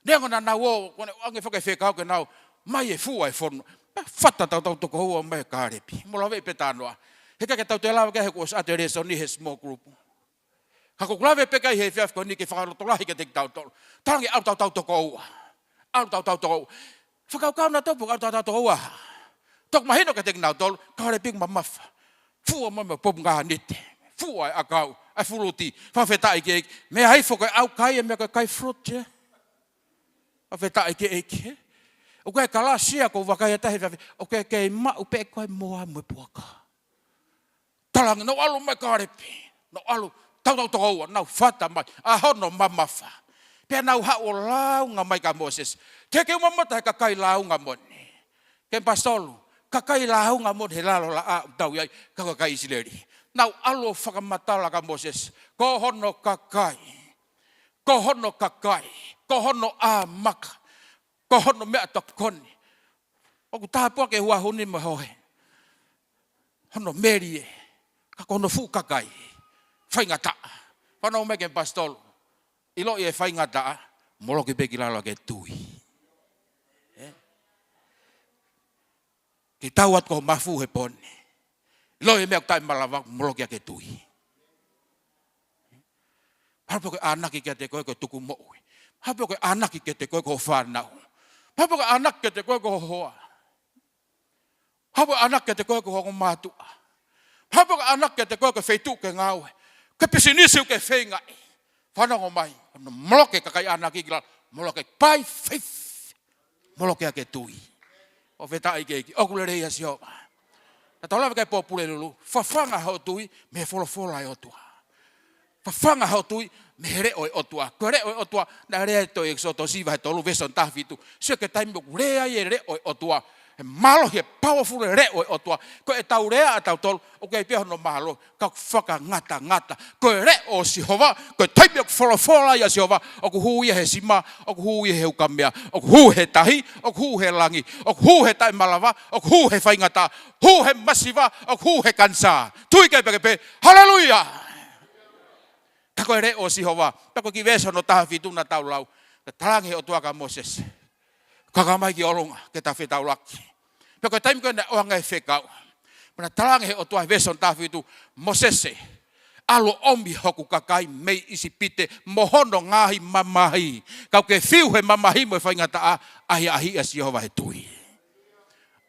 Neongo naʻa nau ō, ko ʻene ʻoange foki e fekau ke nau ō mai e fua e fonu. Pea fata tautau toko ua mai Kālepi. Mou lave pē tānoa. He ʻikai ke tau toe lava ki ai he kuo ʻosi ʻatu e lēsoni he small group. Ka ʻoku ou lave pē ki ai he efiafi ko eni ke fakalotolahi kiate kitautolu. Talaange ʻalu tautau toko ua. ʻAlu tautau toko ua. Fakakaukau nautolu pe ʻalu tautau toko ua. Toki mahino kiate kinautolu, Kālepi ʻoku mamafa. Fua mai mo e popu ngānite. Fua e ʻakau, e fuluti. Fakafetaʻi ki he ʻEiki. Meʻa ifo ko e ʻaukai e meʻa ko e kai fruit, ē. Fakafetaʻi ki he ʻEiki, ē. ʻOku ʻi ai e kalasi ia ʻoku ou vakai atu he efiafi. ʻOku ʻikai ke maʻu pē ko e moa mo e puaka. Talaange, nau ʻalu mai Kālepi. Nau ʻalu, tautau toko ua, nau fata mai. ʻA hono mamafa. Pea nau haʻu ʻo lāunga mai kia Mōsese. Ke ke mamata he kakai lāunga moʻoni. Kemipasi tolu, kakai lāunga moʻoni he lalo laʻā ʻoku tau ʻi ai, kau kakai ʻIsileli. Nau ʻalu ʻo fakamatala kia Mōsese. Ko hono kakai. Ko hono kakai. Ko hono ʻamaka. Ko hono meʻatokoni. ʻOku tāpuaki e huahu ni mo e hohe. Hono melie. Ka ko hono fuʻu kakai. Faingataʻa. Fanongo mai kemipasi tolu. ʻIloʻi e faingataʻa. Moloki pē ki lalo ʻa e tui. Ē? Ke tau atu ko e mafu he pō ni. ʻIloʻi e meʻa ʻoku taʻemalava, moloki ʻa e tui. Mahalo pē ko e ʻānaki kiate koe ko e tuku moʻui. Mahalo pē ko e ʻānaki kiate koe ko e fānau. Mahalo pē ko e ʻānaki kiate koe ko e hoa. Mahalo pē ko e ʻānaki kiate koe ko e ongo mātuʻa. Mahalo pē ko e ʻānaki kiate koe ko e feituʻu ke ngāue. Ko e pisinisi ʻoku ke feingaʻi. Fanongo mai. Moloki e kakai ʻānaki ki lalo. Moloki by faith. Moloki ʻa e tui. Fakafetaʻi ki he ʻEiki. ʻOku lelei ʻa Sihova. Naʻa tau lave ki ai he pō Pulelulu. Fafanga hoʻo tui mei he folofola ʻa e ʻOtua. Fafanga hoʻo tui mei he leʻo ʻo e ʻOtua. Ko e leʻo ʻo e ʻOtua, naʻe lea ʻi he tohi ʻEkisoto vahe tolu, veesi taha fitu. Sio ki he taimi ʻoku lea ai e leʻo ʻo e ʻOtua. He mālohi, he powerful e leʻo ʻo e ʻOtua. Ko ʻetau lea ʻatautolu, ʻoku ʻi ai pē hono mālohi, ka ʻoku fakangatangata. Ko e leʻo ʻo Sihova, ko e taimi ʻoku folofola ai ʻa Sihova, ʻoku hū ia he sima, ʻoku hū ia he ukamea, ʻoku hū he tahi, ʻoku hū he langi, ʻoku hū he taʻemalava, ʻoku hū he faingataʻa, hū he masiva, ʻoku hū he kanisā. Tui ke peke pē, haleluia! Ka ko e leʻo ʻo Sihova, pea ko e kiʻi veesi hono taha fitu naʻa tau lau, naʻe talaange he ʻOtua kia Mōsese. Kaka mai ki ʻolunga, ke ta fetaulaki. Pea ko e taimi ko ē naʻe ʻoange e fekau. Pea naʻe talaange he ʻOtua he veesi hono taha fitu, Mōsese, ʻalu ʻo ʻomi hoku kakai mei ʻIsipite mo hono ngaahi mamahi. Ka ʻoku ke fiu he mamahi mo e faingataʻa, ʻahiʻahiʻi ʻa Sihova he tui.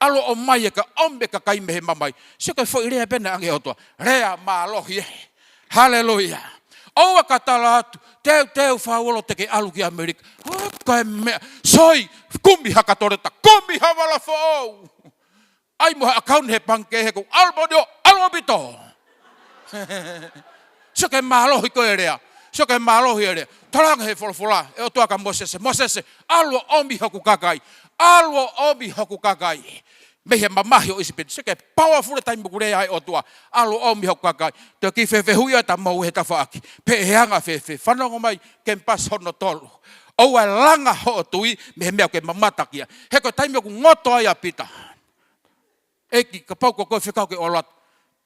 ʻAlu ʻo ʻomai e ka ʻomi e kakai mei he mamahi. Sio ki he foʻi lea pē naʻe ʻoange he ʻOtua. Lea mālohi ē. Haleluia. ʻOua ka tala atu, teuteu Fauolo te ke ʻalu ki ʻAmelika. ʻOka e meʻa. Soi, kumi ha katoleta, kumi ha vala foʻou. ʻAi mo ha ʻakauni he pangikē he ko ʻalu pō ni ʻo ʻalu ʻaupito. Sio ki he mālohi ko e lea. Sio ki he mālohi e lea. Talaange he folofola, he ʻOtua kia Mōsese. Mōsese, ʻalu ʻo ʻomi hoku kakai. ʻAlu ʻo ʻomi hoku kakai. Mei he mamahi ʻo ʻIsipite. Sio ki he powerful e taimi ʻoku lea ai e ʻOtua. ʻAlu ʻo ʻomi hoku kakai. Te u kiʻi fefehuʻi atu mo e tafaʻaki. Pe ʻe anga fēfē. Fanongo mai, kemipasi hono tolu. ʻOua ʻe langa hoʻo tui mei he meʻa ʻoku ke mamata ki ai. He ko e taimi ʻoku ngoto ai ʻa Pita. ʻEiki, kapau ko koe fekau ke ʻalu atu.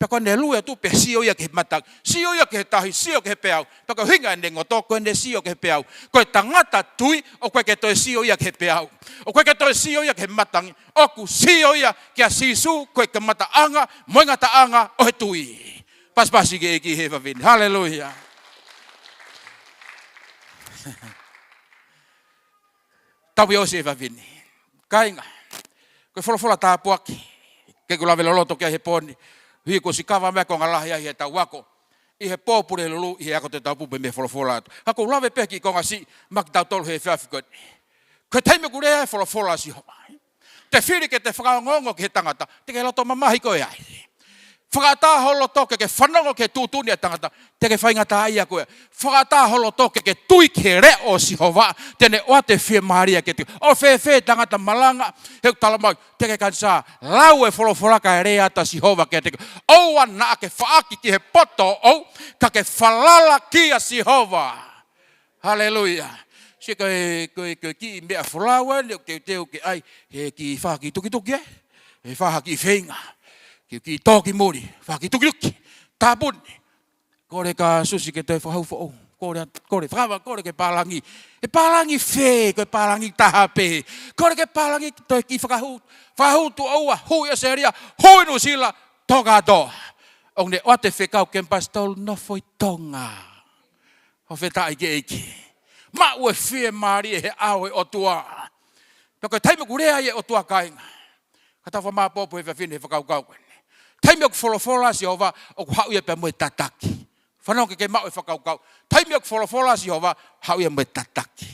Pea ko ʻene lue atu, pea sio ia ki he matangi. Sio ia ki he tahi, sio ki he peau. Pea ko e ʻuhinga ʻene ngoto, ko ʻene sio ki he peau. Ko e tangata tui, ʻoku ʻikai ke toe sio ia ki he peau. ʻOku ʻikai ke toe sio ia ki he matangi. ʻOku sio ia kia Sīsū, ko e kamataʻanga, mo e ngataʻanga ʻo e tui. Pasipasi ki he ʻEiki he efiafi ni. Haleluia. Tau ʻi ʻosi e efiafi ni. Kāinga. Ko e folofola tāpuaki. Ke u lave loloto ki ai he pō ni. He kuo ʻosi kava mai e konga lahi ai heʻetau ako. ʻI he pō Pulelulu, ʻi he ako te tau pupe mei he folofola atu. Ka ʻoku ou lave pē ki he konga siʻi, maʻa kitautolu he efiafi ko eni. Ko e taimi ʻoku lea ai e folofola ʻa Sihova, te fili ke te fakaongoongo ki he tangata, te ke loto mamahi koe ai. Fakaʻatā ho loto ke ke fanongo ki he tuʻutuʻuni ʻa e tangata, te ke faingataʻaʻia koe. Fakaʻatā ho loto ke ke tui ki he leʻo ʻo Sihova, te ne ʻoatu e fiemālie kiate koe. ʻO fēfē tangata malanga, he ʻoku talamai, te ke kanisā, lau e folofola kae lea atu ʻa Sihova kiate koe. ʻOua naʻa ke faʻaki ki he poto ʻoʻou, ka ke falala kia Sihova. Haleluia. Sio ko e, ko e, ko e kiʻi meʻa folau eni ʻoku teuteu ke ʻai, he kiʻi faʻahi tukituki, ē? He faʻahi feinga. Kiʻi, kiʻi tō ki muli, faʻahi tukituki. Tāpuni. Kole ka susi ke toe fakahū foʻou. Kole, kole, fakava, kole ke pālangi. ʻE pālangi fē, ko e pālangi taha pē. Kole ke pālangi toe kiʻi fakahū, fakahū tuʻo ua, hui ʻAositelēlia, hui Nuʻusila, tō kātoa. ʻOku ne ʻoatu e fekau ke mapasi tolu nofo ʻi Tonga. Fakafetaʻi ki he ʻEiki. Maʻu e fiemālie he ʻao ʻo e ʻOtua. Pea ko e taimi ʻoku lea ai e ʻOtua kāinga. Ka tau fakamāpopo he efiafi ni he fakakaukau ko eni. Taimi ʻoku folofola ʻa Sihova ʻoku haʻu ia pea mo e tataki. Fanongo ke ke maʻu e fakakaukau. Taimi ʻoku folofola ʻa Sihova haʻu ia mo e tataki.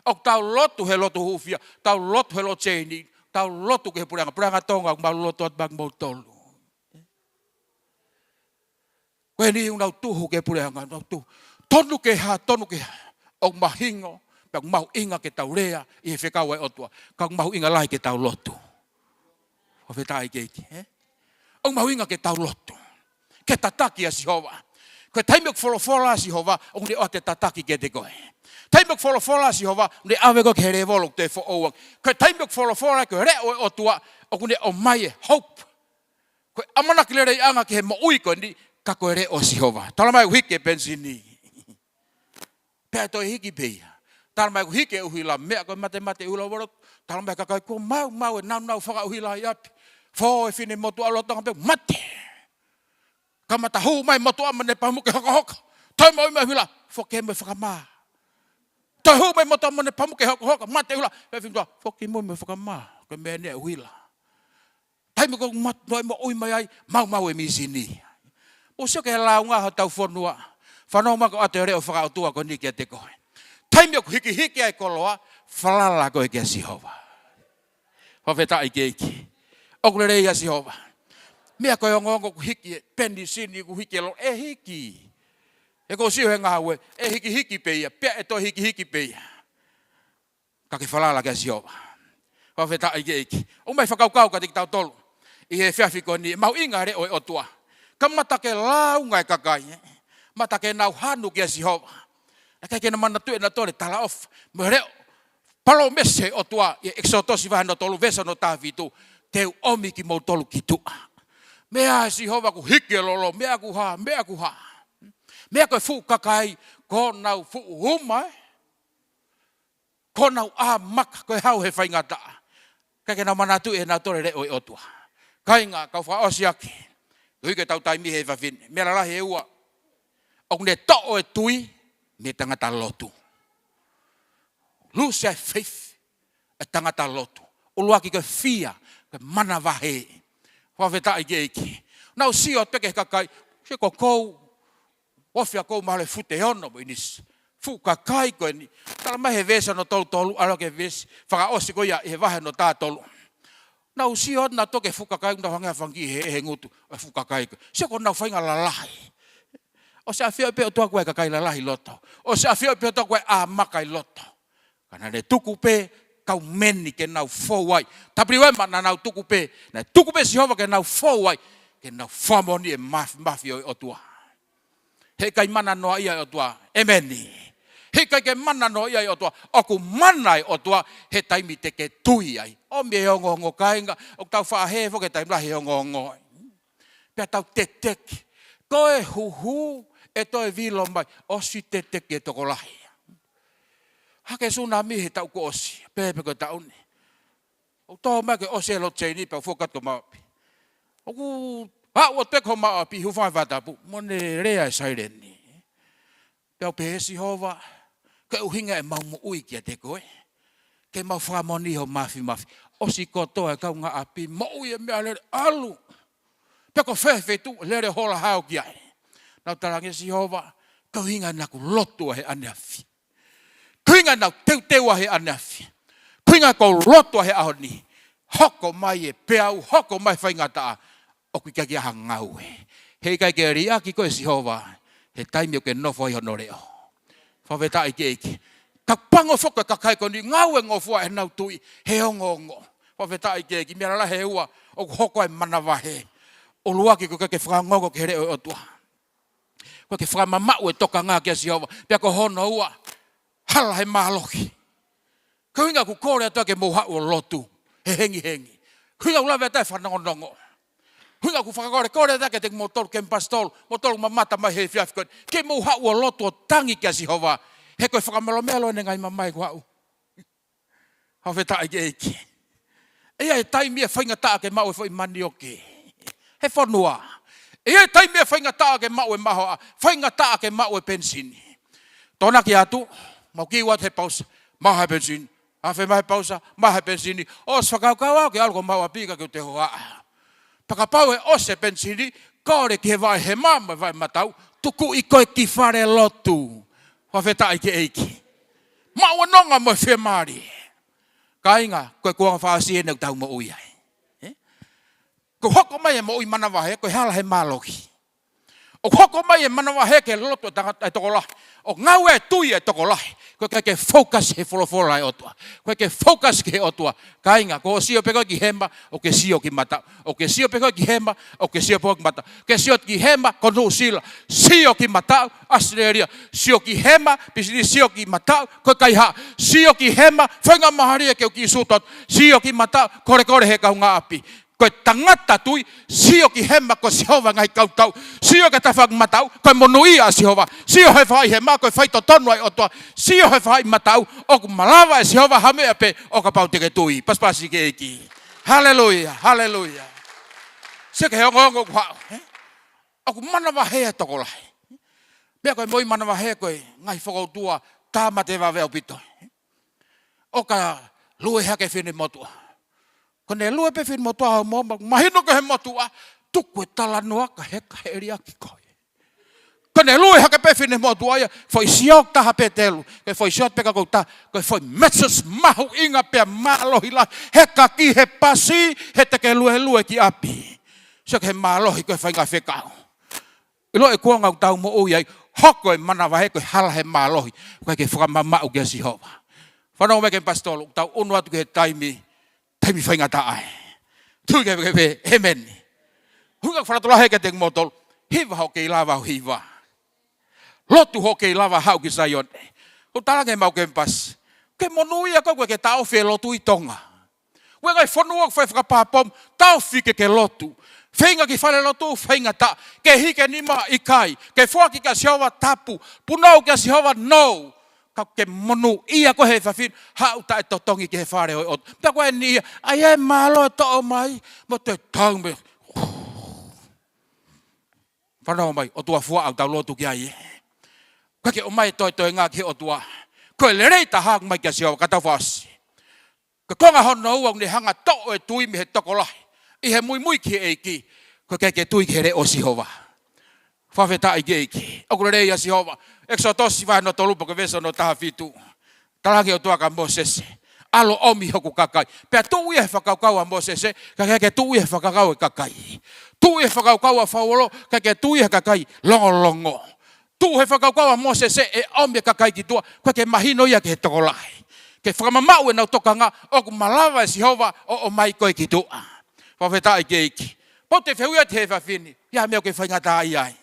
ʻOku tau lotu he lotu hūfia, tau lotu he lotu seini, tau lotu ki he puleʻanga, puleʻanga Tonga, ʻoku mau lotu atu pea mo tolu. Ko eni ʻoku nau tuhu ki he puleʻanga, nau tuhu. Tonu ke hā, tonu ke hā. ʻOku mahuʻinga, pea ʻoku mahuʻinga ke tau lea ʻi he fekau ʻa e ʻOtua. Ka ʻoku mahuʻinga lahi ke tau lotu. Fakafetaʻi ki he ʻEiki, ē? ʻOku mahuʻinga ke tau lotu. Ke tataki ʻa Sihova. Ko e taimi ʻoku folofola ʻa Sihova, ʻoku ne ʻoatu e tataki kiate koe. Taimi ʻoku folofola ʻa Sihova, ʻoku ne ʻave koe ki he lēvolo ʻoku te foʻou ai. Ko e taimi ʻoku folofola ko e leʻo ʻo e ʻOtua, ʻoku ne ʻomai e hope. Ko e ʻamanaki leleiʻanga ki he moʻui ko eni, ka ko e leʻo ʻo Sihova. Talamai ʻoku hiki e penisini. Pea toe hiki pē ia. Talamai ʻoku hiki e ʻuhila, meʻa ko e matemate ʻuhila volo. Talamai kakai kuo maumau e naunau fakaʻuhila ʻi ʻapi. Fō e finemotuʻa lolotonga pē mate. Kamata hū mai motuʻa mo ʻene pamu ke hokohoko. Toe maumau e ʻuhila, foki mo e fakamā. Toe hū mai motuʻa mo ʻene pamu ke hokohoko, mate ʻuhila. Pea finemotuʻa, foki mo e fakamā. Ko e meʻa eni e ʻuhila. Taimi ko ē ʻoku mat-, toe moʻui mai ai, maumau e misini. Mou sio ki he lāunga hotau fonua. Fanongo mai ko e ʻoatu e leʻo fakaʻotua ko eni kiate koe. Taimi ʻoku hikihiki ai e koloa, falala koe kia Sihova. Fakafetaʻi ki he ʻEiki. ʻOku lelei ʻa Sihova. Meʻa ko e ongoongo ʻoku hiki e penisini, ʻoku hiki e lo-, ʻe hiki. He ʻoku ou sio he ngāue, ʻe hikihiki pē ia, pea ʻe toe hikihiki pē ia. Ka ke falala kia Sihova. Fakafetaʻi ki he ʻEiki. ʻOmai fakakaukau kiate kitautolu ʻi he efiafi ko eni, mahuʻinga e leʻo ʻo e ʻOtua. Kamata ke lāunga e kakai, ē? Kamata ke nau hanu kia Sihova. ʻIkai ke nau manatuʻi ʻenautolu e talaʻofa mo e leʻo, palōmesi ʻa e ʻOtua ʻi he ʻEkisoto vahe hono tolu, veesi hono taha fitu, te u ʻomi kimoutolu ki tuʻa. Meʻa ʻa Sihova ʻoku hiki e lolo, meʻa ʻoku hā, meʻa ʻoku hā. Meʻa ko e fuʻu kakai, ko ʻenau fuʻu uma, ē? Ko ʻenau ʻāmaka, ko e hau he faingataʻa. ʻIkai ke nau manatuʻi ʻenautolu e leʻo ʻo e ʻOtua. Kāinga, kau fakaʻosi ʻaki. Koeʻuhi ko ʻetau taimi he efiafi ni. Meʻa lalahi ʻe ua. ʻOku ne toʻo e tui mei he tangata lotu. Lose ʻa e faith ʻa e tangata lotu. ʻUluaki ko e fia, ko e manavahē. Fakafetaʻi ki he ʻEiki. Naʻa ku sio atu ki he kakai, sio ko ʻeku ofi ʻaku mahalo ʻe fute ono mo ʻinisi. Fuʻu kakai ko eni. Talamai he veesi hono tolu tolu, ʻalu ki he veesi fakaʻosi ko ia ʻi he vahe hono taha tolu. Naʻa ku sio atu naʻa toki fuʻu kakai, naʻa ku hangē ha fanga kiʻi hē he ngutu ʻo e fuʻu kakai ko ē. Sio ko ʻenau faʻahinga lalahi. ʻOsi ʻafioʻi pē ʻe he ʻOtua ko e kakai lalahi loto. ʻOsi ʻafioʻi pē ʻe he ʻOtua ko e ʻāmaka ʻi loto. Ka naʻa ne tuku pē kau meni ke nau fou ai. Tapuliuema naʻa nau tuku pē, naʻe tuku pē ʻe Sihova ke nau fou ai, ke nau fakamoʻoni e mafimafi ʻo e ʻOtua. Heʻikai mana noaʻia e ʻOtua. ʻĒmeni. Heʻikai ke mana noaʻia e ʻOtua. ʻOku mana e ʻOtua he taimi te ke tui ai. ʻOmi e ongoongo kāinga, ʻoku tau faʻa hē foki he taimi lahi e ongoongo. Pea tau teteki. Ko e huhu ʻe toe vilo mai, ʻosi teteki e tokolahi. Hake sunami he taʻu kuo ʻosi, pehē pē ko e taʻu ni. ʻOku tō mai ke ʻosi e lotu seini pea u fokatu ki homau ʻapi. ʻOku aʻu atu ki homau ʻapi, hūfanga he fakatapu, mo ne lea e saileni. Pea u pehē, Sihova, ko e ʻuhinga ʻemau moʻui kiate koe. Ke mau fakamoʻoni ho mafimafi. ʻOsi kotoa e kaungāʻapi, moʻui e meʻalele, ʻalu. Pea ko fē feituʻu, lele hola hao ki ai. Naʻa ku talaange, Sihova, ko e ʻuhinga naʻa ku lotu ai he ʻaneafi. Ko e ʻuhinga naʻa ku teuteu ai he ʻaneafi. Ko e ʻuhinga ko e lotu ʻa e ʻaho ni, hoko mai e peau, hoko mai e faingataʻa, ʻoku ʻikai ke ʻi ai ha ngāue. He ʻikai ke liʻaki koe ʻe Sihova he taimi ʻoku ke nofo ai hono leʻo. Fakafetaʻi ki he ʻEiki. Ka pango foki e kakai ko eni, ngāuengofua ʻenau tui he ongoongo. Fakafetaʻi ki he ʻEiki. Meʻa lalahi ʻe ua ʻoku hoko ai e manavahē. ʻUluaki, ʻoku ʻikai ke fakaongoongo ki he leʻo ʻo e ʻOtua. ʻOku ʻikai ke fakamamaʻu e tokanga kia Sihova. Pea ko hono ua, hala he mālohi. Ko e ʻuhinga ʻoku kole atu ke mou haʻu ʻo lotu he hengihengi. Ko e ʻuhinga ʻoku lave atu e fanongonongo. Ko e ʻuhinga ʻoku fakakolekole atu kiate kimoutolu, kemipasi tolu, moutolu mamata mai he efiafi ko eni, ke mou haʻu ʻo lotu ʻo tangi kia Sihova. He ko e fakamelomelo ʻene ngaahi mamahi ʻoku haʻu. Fakafetaʻi ki he ʻEiki. ʻE ʻi ai e taimi ʻe faingataʻa ke maʻu e foʻi manioke he fonua. ʻE ʻi ai e taimi ʻe faingataʻa ke maʻu e mahoaʻa, faingataʻa ke maʻu e penisini. Tokonaki atu, mau kiu atu he pausa, maʻu ha penisini. Afe mai he pausa, maʻu ha penisini. ʻOsi fakakaukau au ke ʻalu ko ē maʻu ʻapi ka ke u te hohaʻa. Pea kapau ʻe ʻosi e penisini, kole ki he vaʻe hema mo e vaʻe mataʻu, tukuʻi koe ki fale lotu. Fakafetaʻi ki he ʻEiki. Maʻu e nonga mo e fiemālie. Kāinga, ko e kuonga fakaʻosi eni ʻoku tau moʻui ai. Ē? Ko e hoko mai e moʻui manavahē, ko e hala he mālohi. ʻOku hoko mai e manavahē ki he loto ʻa e tangata, ʻa e tokolahi. ʻOku ngāue e tui ʻa e tokolahi. ʻOku ʻikai ke focus he folofola ʻa e ʻOtua. ʻOku ʻikai ke focus ki he ʻOtua. Kāinga, ko hoʻo sio pē koe ki hema, ʻoku ke sio ki mataʻu. ʻOku ke sio pē koe ki hema, ʻoku ke sio pē koe ki mataʻu. ʻOku ke sio ki hema, ko Nuʻusila. Sio ki mataʻu, ʻAositelēlia. Sio ki hema, pisinisi, sio ki mataʻu, ko e kaihaʻa. Sio ki hema, faingamālie ke u kiʻi sio atu. Sio ki mataʻu, kolekole he kaungāʻapi. Ko e tangata tui, sio ki hema ko Sihova ngaahi kautau. Sio ki he tafaʻaki mataʻu, ko e monūʻia ʻa Sihova. Sio he faʻahi hema, ko e faitotonu ʻa e ʻOtua. Sio he faʻahi mataʻu, ʻoku malava ʻe Sihova ha meʻa pē ʻo kapau te ke tui. Pasipasi ki he ʻEiki. Haleluia, haleluia. Sio ki he ongoongo ʻoku haʻu, ē? ʻOku manavahē e tokolahi. Meʻa ko e moʻui manavahē ko e ngaahi fokoutua tāmate vave ʻaupito. ʻOka lue hake finemotuʻa. Ko ʻene lue pē finemotuʻa ʻo mo, ma-, mahino ki he motuʻa, tuku e talanoa ka heka he liʻaki koe. Ko ʻene lue hake pē finemotuʻa ia, foʻi sio taha pe telu, ko e foʻi sio pē ka kou ta, ko e foʻi message mahuʻinga pea mālohi lahi, heka ki he pasi, he te ke luelue ki ʻapi. Sio ki he mālohi ko e faʻahinga fekau. ʻIlo e kuonga ʻoku tau moʻui ai, hoko e manavahē ko e hala he mālohi, ʻoku ʻikai ke fakamamaʻu kia Sihova. Fanongo mai kemipasi tolu, ʻoku tau ʻunu atu ki he taimi, taimi faingataʻa ē. Tui ke, ke, ke, ʻēmeni. Huinga faratolahe kiate kimoutolu, hiva hoʻo kei lava ʻo hiva. Lotu hoʻo kei lava haʻu ki Saione. ʻOku talaange ʻe maʻu kemipasi, ke monūʻia koe ʻoku ʻikai ke taʻofi e lotu ʻi Tonga. ʻOku ʻi ai e ngaahi fonua ʻoku fai fakapā pomu, taʻofi ke ke lotu. Feinga ki fale lotu, faingataʻa, ke hiki e nima, ʻikai. Ke foaki kia Sihova, tapu. Punou kia Sihova, no. Ka ke monūʻia koe he efiafi ni, haʻu taʻetotongi ki he fale ʻo e ʻOtua. Pea ko eni ia, ʻai e mālō ʻe toʻo mai, mo te tau me. Fanongo mai, ʻOtua fua ʻoku tau lotu ki ai ē. ʻOku ʻikai ke ʻomai e toetoenga ki he ʻOtua. Ko e lelei taha ʻoku mai kia Sihova, ka tau fakaʻosi. Ko e konga hono ua ʻoku ne hanga ʻo toʻo e tui mei he tokolahi. ʻI he muimui ki he ʻEiki, ʻoku ʻikai ke tui ki he leʻo ʻo Sihova. Fakafetaʻi ki he ʻEiki. ʻOku lelei ʻa Sihova. ʻEkisoto vahe hono tolu pea ko e veesi hono taha fitu. Talaange ʻe he ʻOtua kia Mōsese, ʻalu ʻo ʻomi hoku kakai. Pea tuʻu ia he fakakaukau ʻa Mōsese, ka ʻikai ke tuʻu ia he fakakaukau ʻo e kakai. Tuʻu ia he fakakaukau ʻa Fālō, ka ʻikai ke tuʻu ia he kakai longolongo. Tuʻu he fakakaukau ʻa Mōsese ʻe ʻomi e kakai ki tuʻa, ʻoku ʻikai ke mahino ia ki he tokolahi. Ke fakamamaʻu ʻenau tokanga, ʻoku malava ʻe Sihova ʻo ʻomai koe ki tuʻa. Fakafetaʻi ki he ʻEiki. Pau te u fehuʻi atu he efiafi ni, ʻi ai ha meʻa ʻoku ke faingataʻaʻia ai?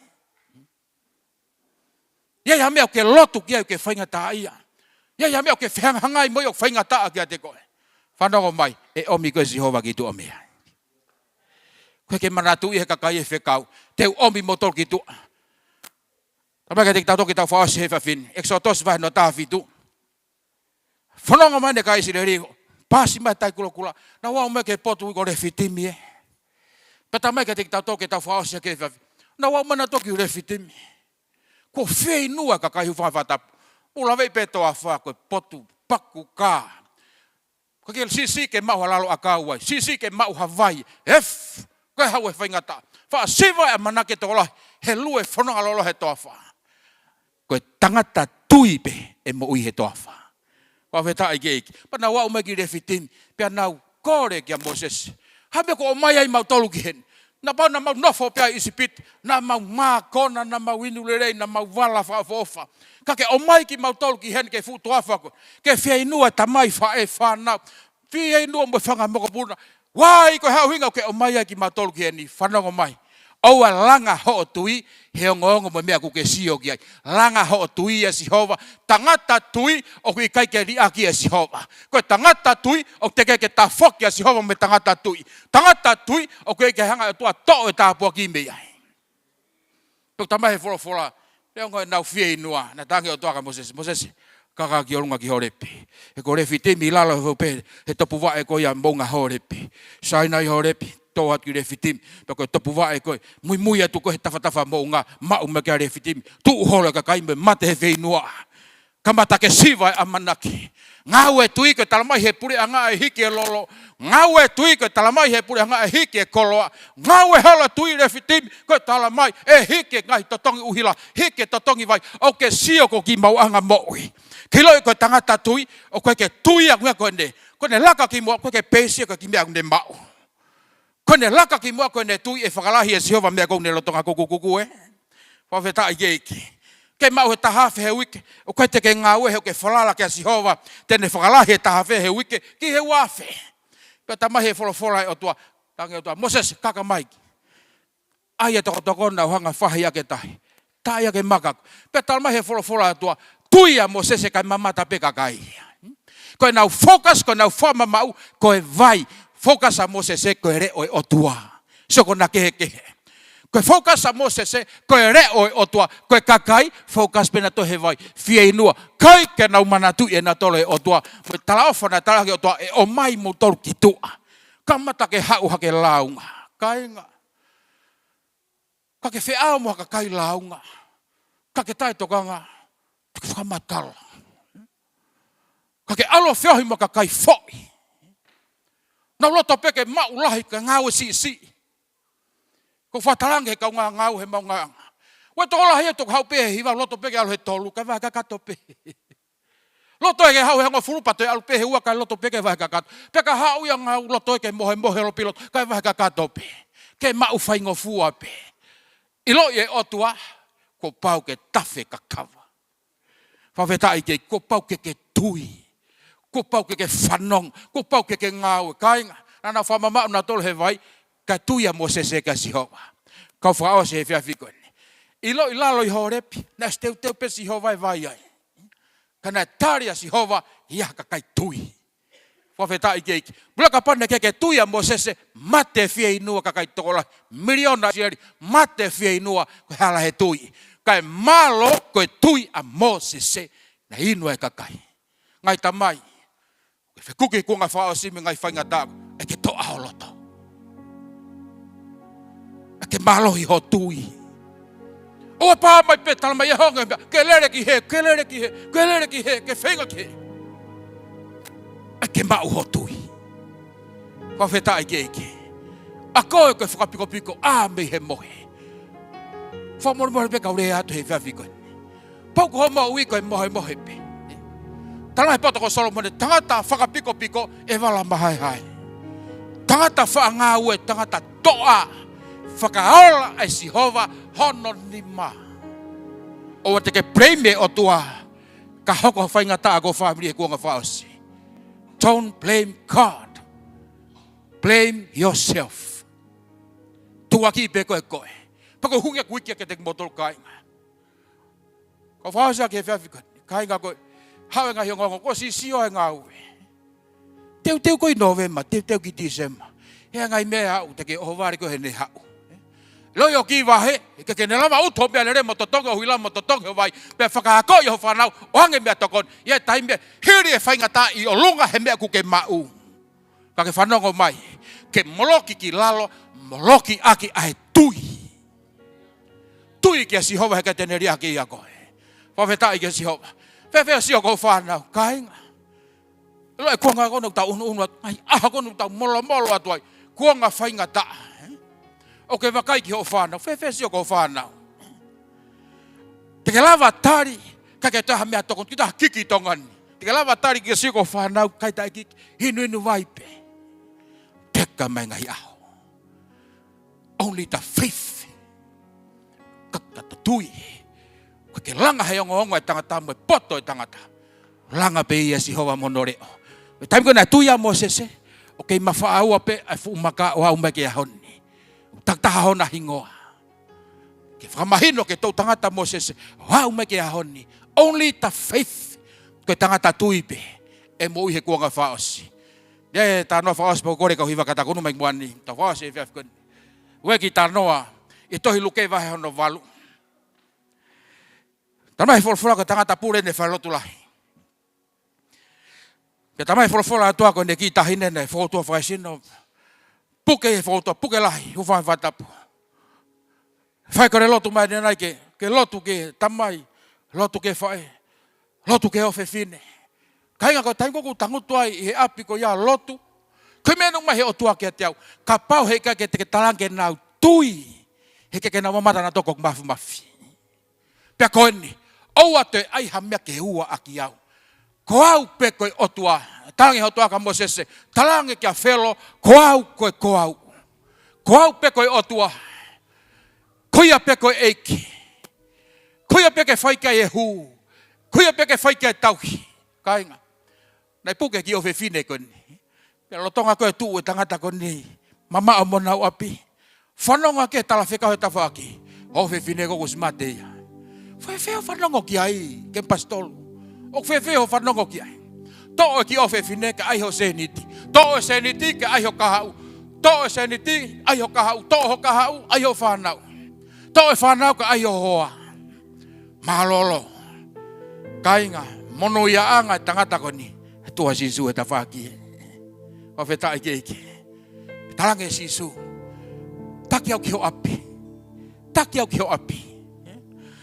ʻI ai ha meʻa ʻoku ke lotu ki ai ʻoku ke faingataʻaʻia? ʻI ai ha meʻa ʻoku ke fehangahangai mo ia ʻoku faingataʻa kiate koe? Fanongo mai, ʻe ʻomi koe ʻe Sihova ki tuʻa mei ai. ʻOku ʻikai ke manatuʻi ʻe he kakai e fekau, te u ʻomi moutolu ki tuʻa. Talamai kiate kitautolu ke tau fakaʻosi he efiafi ni. ʻEkisoto vahe hono taha fitu. Fanongo mai ʻene kakai ʻIsileli, pasi mai e Tai Kulokula. Naʻa nau aʻu mai ki he potu ko Lefitimi ē. Pea talamai kiate kitautolu ke tau fakaʻosi he efiafi ni. Naʻa nau aʻu mai nautolu ki Lefitimi. Kuo fieinua e kakai hūfanga he fakatapu. ʻOku laveʻi pē toafa ko e potu paku kā. ʻOku ʻikai ke siʻisiʻi ke maʻu ha lalo ʻakau ai. Siʻisiʻi ke maʻu ha vai. Ef, ko e hau e faingataʻa. Faʻa siva e ʻamanaki ʻa e tokolahi. He lue fononga lōloa he toafa. Ko e tangata tui pē ʻe moʻui he toafa. Fakafetaʻi ki he ʻEiki. Pea nau aʻu mai ki Lefitimi, pea nau kole kia Mōsese. Hā e meʻa kuo ʻomai ai mautolu ki heni? Naʻa pau naʻa mau nofo pē ʻi ʻIsipite, naʻa mau mākona, naʻa mau inu lelei, naʻa mau vala fakaʻofoʻofa. Ka ke ʻomai kimautolu ki heni ki he fuʻu toafa ko ē, ke fieinua e tamai, faʻē, fānau, fieinua mo e fanga mokopuna. Why? Ko e hā e ʻuhinga ʻoku ke ʻomai ai kimautolu ki heni? Fanongo mai. ʻOua ʻe langa hoʻo tui he ongoongo mo e meʻa ʻoku ke sio ki ai. Langa hoʻo tui ʻia Sihova. Tangata tui ʻoku ʻikai ke liʻaki ʻe Sihova. Ko e tangata tui ʻoku teʻeki ke tafoki ʻa Sihova mei he tangata tui. Tangata tui ʻoku ʻikai ke hanga ʻe he ʻOtua ʻo toʻo e tāpuaki mei ai. Pea ʻoku talamai ʻe he folofola, neongo ʻenau fieinua, naʻe talaange ʻe he ʻOtua kia Mōsese, Mōsese, kaka ki ʻolunga ki Holepi. He ko Lefitimi ʻi lalo he fuʻu pē, he topuvaʻe ko ia moʻunga Holepi. Sainai, Holepi, tō atu ki Lefitimi, pea ko e topuvaʻe ko ē, muimui atu ko ē he tafatafa moʻunga, maʻu mai ki ai Lefitimi, tuʻu holo e kakai mo e mate he fieinua. Kamata ke siva e ʻamanaki. Ngāue tui ko e talamai ʻe he puleʻanga ʻe hiki e lolo. Ngāue tui ko e talamai ʻe he puleʻanga ʻe hiki e koloa. Ngāue holo tui Lefitimi ko e talamai ʻe hiki e ngaahi totongi ʻuhila, hiki e totongi vai. ʻOku ke sio ko e kiʻi maʻuʻanga moʻui. Ke ʻiloʻi ko e tangata tui, ʻoku ʻikai ke tui ʻa e ʻuhinga ko ʻene, ko ʻene laka ki muʻa, ʻoku ʻikai ke peisi ia ko e kiʻi meʻa ʻoku ne maʻu. Ko ʻene laka ki muʻa ko ʻene tui ʻe fakalahi ʻe Sihova e meʻa ko ē ʻoku ne lolotonga kukukuku ē. Fakafetaʻi ki he ʻEiki. Ke maʻu he taha afe he uike, ʻoku ʻikai te ke ngāue he ʻoku ke falala kia Sihova, te ne fakalahi e taha afe he uike ki he ua afe. Pea talamai ʻe he folofola ʻa e ʻOtua, talaange ʻe he ʻOtua, Mōsese, kaka mai. ʻAi e tokotoko naʻa ku hanga ʻo fahi ʻaki e tahi. Taʻe ʻai ke maka. Pea talamai ʻe he folofola ʻa e ʻOtua, tui ʻa Mōsese kae mamata pē kakai. Ko ʻenau focus, ko ʻenau fakamamaʻu, ko e vai. Focus ʻa Mōsese ko e leʻo ʻo e ʻOtua. Sio ko ʻena kehekehe. Ko e focus ʻa Mōsese ko e leʻo ʻo e ʻOtua. Ko e kakai, focus pē nautolu he vai. Fieinua. ʻIkai ke nau manatuʻi ʻe nautolu e ʻOtua. Ko e talaʻofa naʻe talaange ʻe he ʻOtua, ʻe ʻomai moutolu ki tuʻa. Kamata ke haʻu hake lāunga. Kāinga. Ka ke feʻao mo ha kakai lāunga. Ka ke taʻetokanga, ka ke fakamatala. Ka ke ʻalu ʻo feohi mo ha kakai foʻi. Nau loto pē ke maʻu lahi ka ngāue siʻisiʻi. Ko e faʻa talaange ʻe he kau ngāue he maʻungaʻanga, ʻoua ʻe tokolahi ʻa e toko haʻu pē he hiva, loto pē ke ʻalu he tolu, kae vahe kakato pē. Loto ē ke haʻu he hongofulu pea toe ʻalu pē he ua kae loto pē ke vahe kakato. Pea ka haʻu ia ngāue loto ē ke mohemohe lopi loto kae vahe kakato pē. Ke maʻu faingofua pē. ʻIloʻi ʻe he ʻOtua, kuo pau ke tafe kakava. Fakafetaʻi ki he ʻEiki, kuo pau ke ke tui. Kuo pau ke ke fanongo, kuo pau ke ke ngāue. Kāinga, naʻa nau fakamamaʻu nautolu he vai, kae tui ʻa Mōsese kia Sihova. Kau fakaʻosi he efiafi ko eni. ʻIloʻi ʻi lalo ʻi Holepi, naʻe ʻosi teuteu pē ʻe Sihova e vai ai. Ka naʻe tali ʻa Sihova ʻi ha kakai tui. Fakafetaʻi ki he ʻEiki. Pule kapau naʻe ʻikai ke tui ʻa Mōsese, mate fieinua kakai tokolahi. Miliona ʻIsileli, mate fieinua ko e hala he tui. Kae mālō ko e tui ʻa Mōsese, naʻe inu e kakai. Ngaahi tamai, ke fekuki kuonga fakaʻosi mei he ngaahi faingataʻa, ʻai ke toʻa ho loto. ʻAi ke mālohi ho tui. ʻOua ʻe pā mai pē talamai ʻe honge, ke lele ki hē, ke lele ki hē, ke lele ki hē, ke feinga ki hē. ʻAi ke maʻu ho tui. Fakafetaʻi ki he ʻEiki. ʻA koe ko e fakapikopiko, ʻā mei he mohe. Fakamolemole pē kau lea atu he efiafi ko eni. Pau ko hoʻo moʻui ko e mohemohe pē. Talamai ʻe he poto ko Solomone, tangata fakapikopiko ʻe vala mahaehae. Tangata faʻa ngāue, tangata toʻa. Fakaola ʻe Sihova hono nima. ʻOua te ke blame e ʻOtua ka hoko ha faingataʻa ki ho fāmili he kuonga fakaʻosi. Don't blame God. Blame yourself. Tuʻuaki pē koe koe. Pea ko e ʻuhinga ia ʻoku ou ʻeke kiate kimoutolu kāinga. Kau fakaʻosi ʻaki he efiafi ko eni. Kāinga ko e haʻu e ngaahi ongoongo, ko e sisio e ngāue. Teuteu ko ē ʻi Nōvema, teuteu ki Tīsema. He ngaahi meʻa ʻoku teʻeki ke ʻohovale ko ē heʻene haʻu. ʻIloʻi ʻoku vahe, ʻikai ke ne lava ʻutu hoʻo meʻalele mo totongi ho ʻuhila mo totongi ho vai. Pea fakaakoʻi ho fānau, ʻoange meʻatokoni. ʻI he taimi ē, hili e faingataʻa ʻi ʻolunga he meʻa ʻoku ke maʻu. Ka ke fanongo mai, ke moloki ki lalo, moloki ʻaki ʻa e tui. Tui kia Sihova he ʻikai te ne liʻaki ʻa koe. Fakafetaʻi kia Sihova. Fēfē sio ki hoʻo fānau, kāinga. ʻIloʻi e kuonga ko eni ʻoku tau ʻunuʻunu atu ai, ʻaho ko eni ʻoku tau molomolo atu ai, kuonga faingataʻa. ʻOku ke vakai ki hoʻo fānau, fēfē sio ki hoʻo fānau. Te ke lava tali, ka ke toe ha meʻatokoni, kita kiki Tonga ni. Te ke lava tali ki he siʻi kiʻi fānau, kai taʻeʻaho, inuinu vai pē. Teka mai ngaahi ʻaho. Only the faith. Ka, ka ta tui. ʻOku ʻikai ke langa he ongoongo ʻa e tangata mo e poto ʻo e tangata. Langa pē ia ʻe Sihova mo hono leʻo. Taimi ko ē naʻe tui ai ʻa Mōsese, ʻoku kei mafaʻa ua pē ʻa e fuʻu maka ʻo aʻu mai ki he ʻaho ni. Takitaha hona hingoa. Ke fakamahino ki he toʻutangata Mōsese, ʻo aʻu mai ki he ʻaho ni. Only the faith. Ko e tangata tui pē ʻe moʻui he kuonga fakaʻosi. Naʻe talanoa fakaʻosi pea u kole kau hiva ka ta kunu mai muani. Tau fakaʻosi he efiafi ko eni. Ue ki talanoa ʻi he tohi Luke vahe hono valu. Talamai ʻe he folofola ko e tangata pule naʻe fai lotu lahi. Pea talamai ʻe he folofola ʻa e ʻOtua ko ʻene kiʻi taʻahine naʻe fokoutua fakaesino. Puke ʻi he fokoutua, puke lahi, hūfanga he fakatapu. Fai kole lotu mai ʻanenai ke, ke lotu ki he tamai, lotu ki he faʻē, lotu ki he ʻofefine. Kāinga, ko e taimi ko ē ʻoku tangutu ai ʻi he ʻapi ko ia ʻo lotu, ko e meʻa naʻe ʻomai ʻe he ʻOtua kiate au. Kapau heʻikai ke te ke talaange ke nau tui, heʻikai ke nau mamata nautolu ʻoku mafimafi. Pea ko eni, ʻoua toe ʻai ha meʻa ke ua ʻaki au. Ko au pē ko e ʻOtua. Talaange ʻe he ʻOtua kia Mōsese, talaange kia Felo, ko au ko e, ko au. Ko au pē ko e ʻOtua. Ko ia pē ko e ʻEiki. Ko ia pē ke fai ki ai e hū. Ko ia pē ke fai ki ai e tauhi. Kāinga. Naʻe puke e kiʻi ʻofefine ko eni. Pea lolotonga ko ē e tuʻu e tangata ko eni, mamaʻo mo honau ʻapi, fanongo ki he talafekau he tafaʻaki. ʻOfefine ko ē ʻoku ʻosi mate ia. Fēfē hoʻo fanongo ki ai, kemi pasitolu? ʻOku fēfē hoʻo fanongo ki ai? Toʻo e kiʻi ʻofefine ke ʻai hoʻo sēniti. Toʻo e sēniti ke ʻai hoʻo kahaʻu. Toʻo e sēniti, ʻai hoʻo kahaʻu. Toʻo hoʻo kahaʻu, ʻai hoʻo fānau. Toʻo e fānau ke ʻai hoʻo hoa. Mālōlō. Kāinga, monūʻiaʻanga e tangata ko eni. Tuʻa Sīsū he tafaʻaki. Fakafetaʻi ki he ʻEiki. Talaange ʻe Sīsū, taki au ki ho ʻapi. Taki au ki ho ʻapi.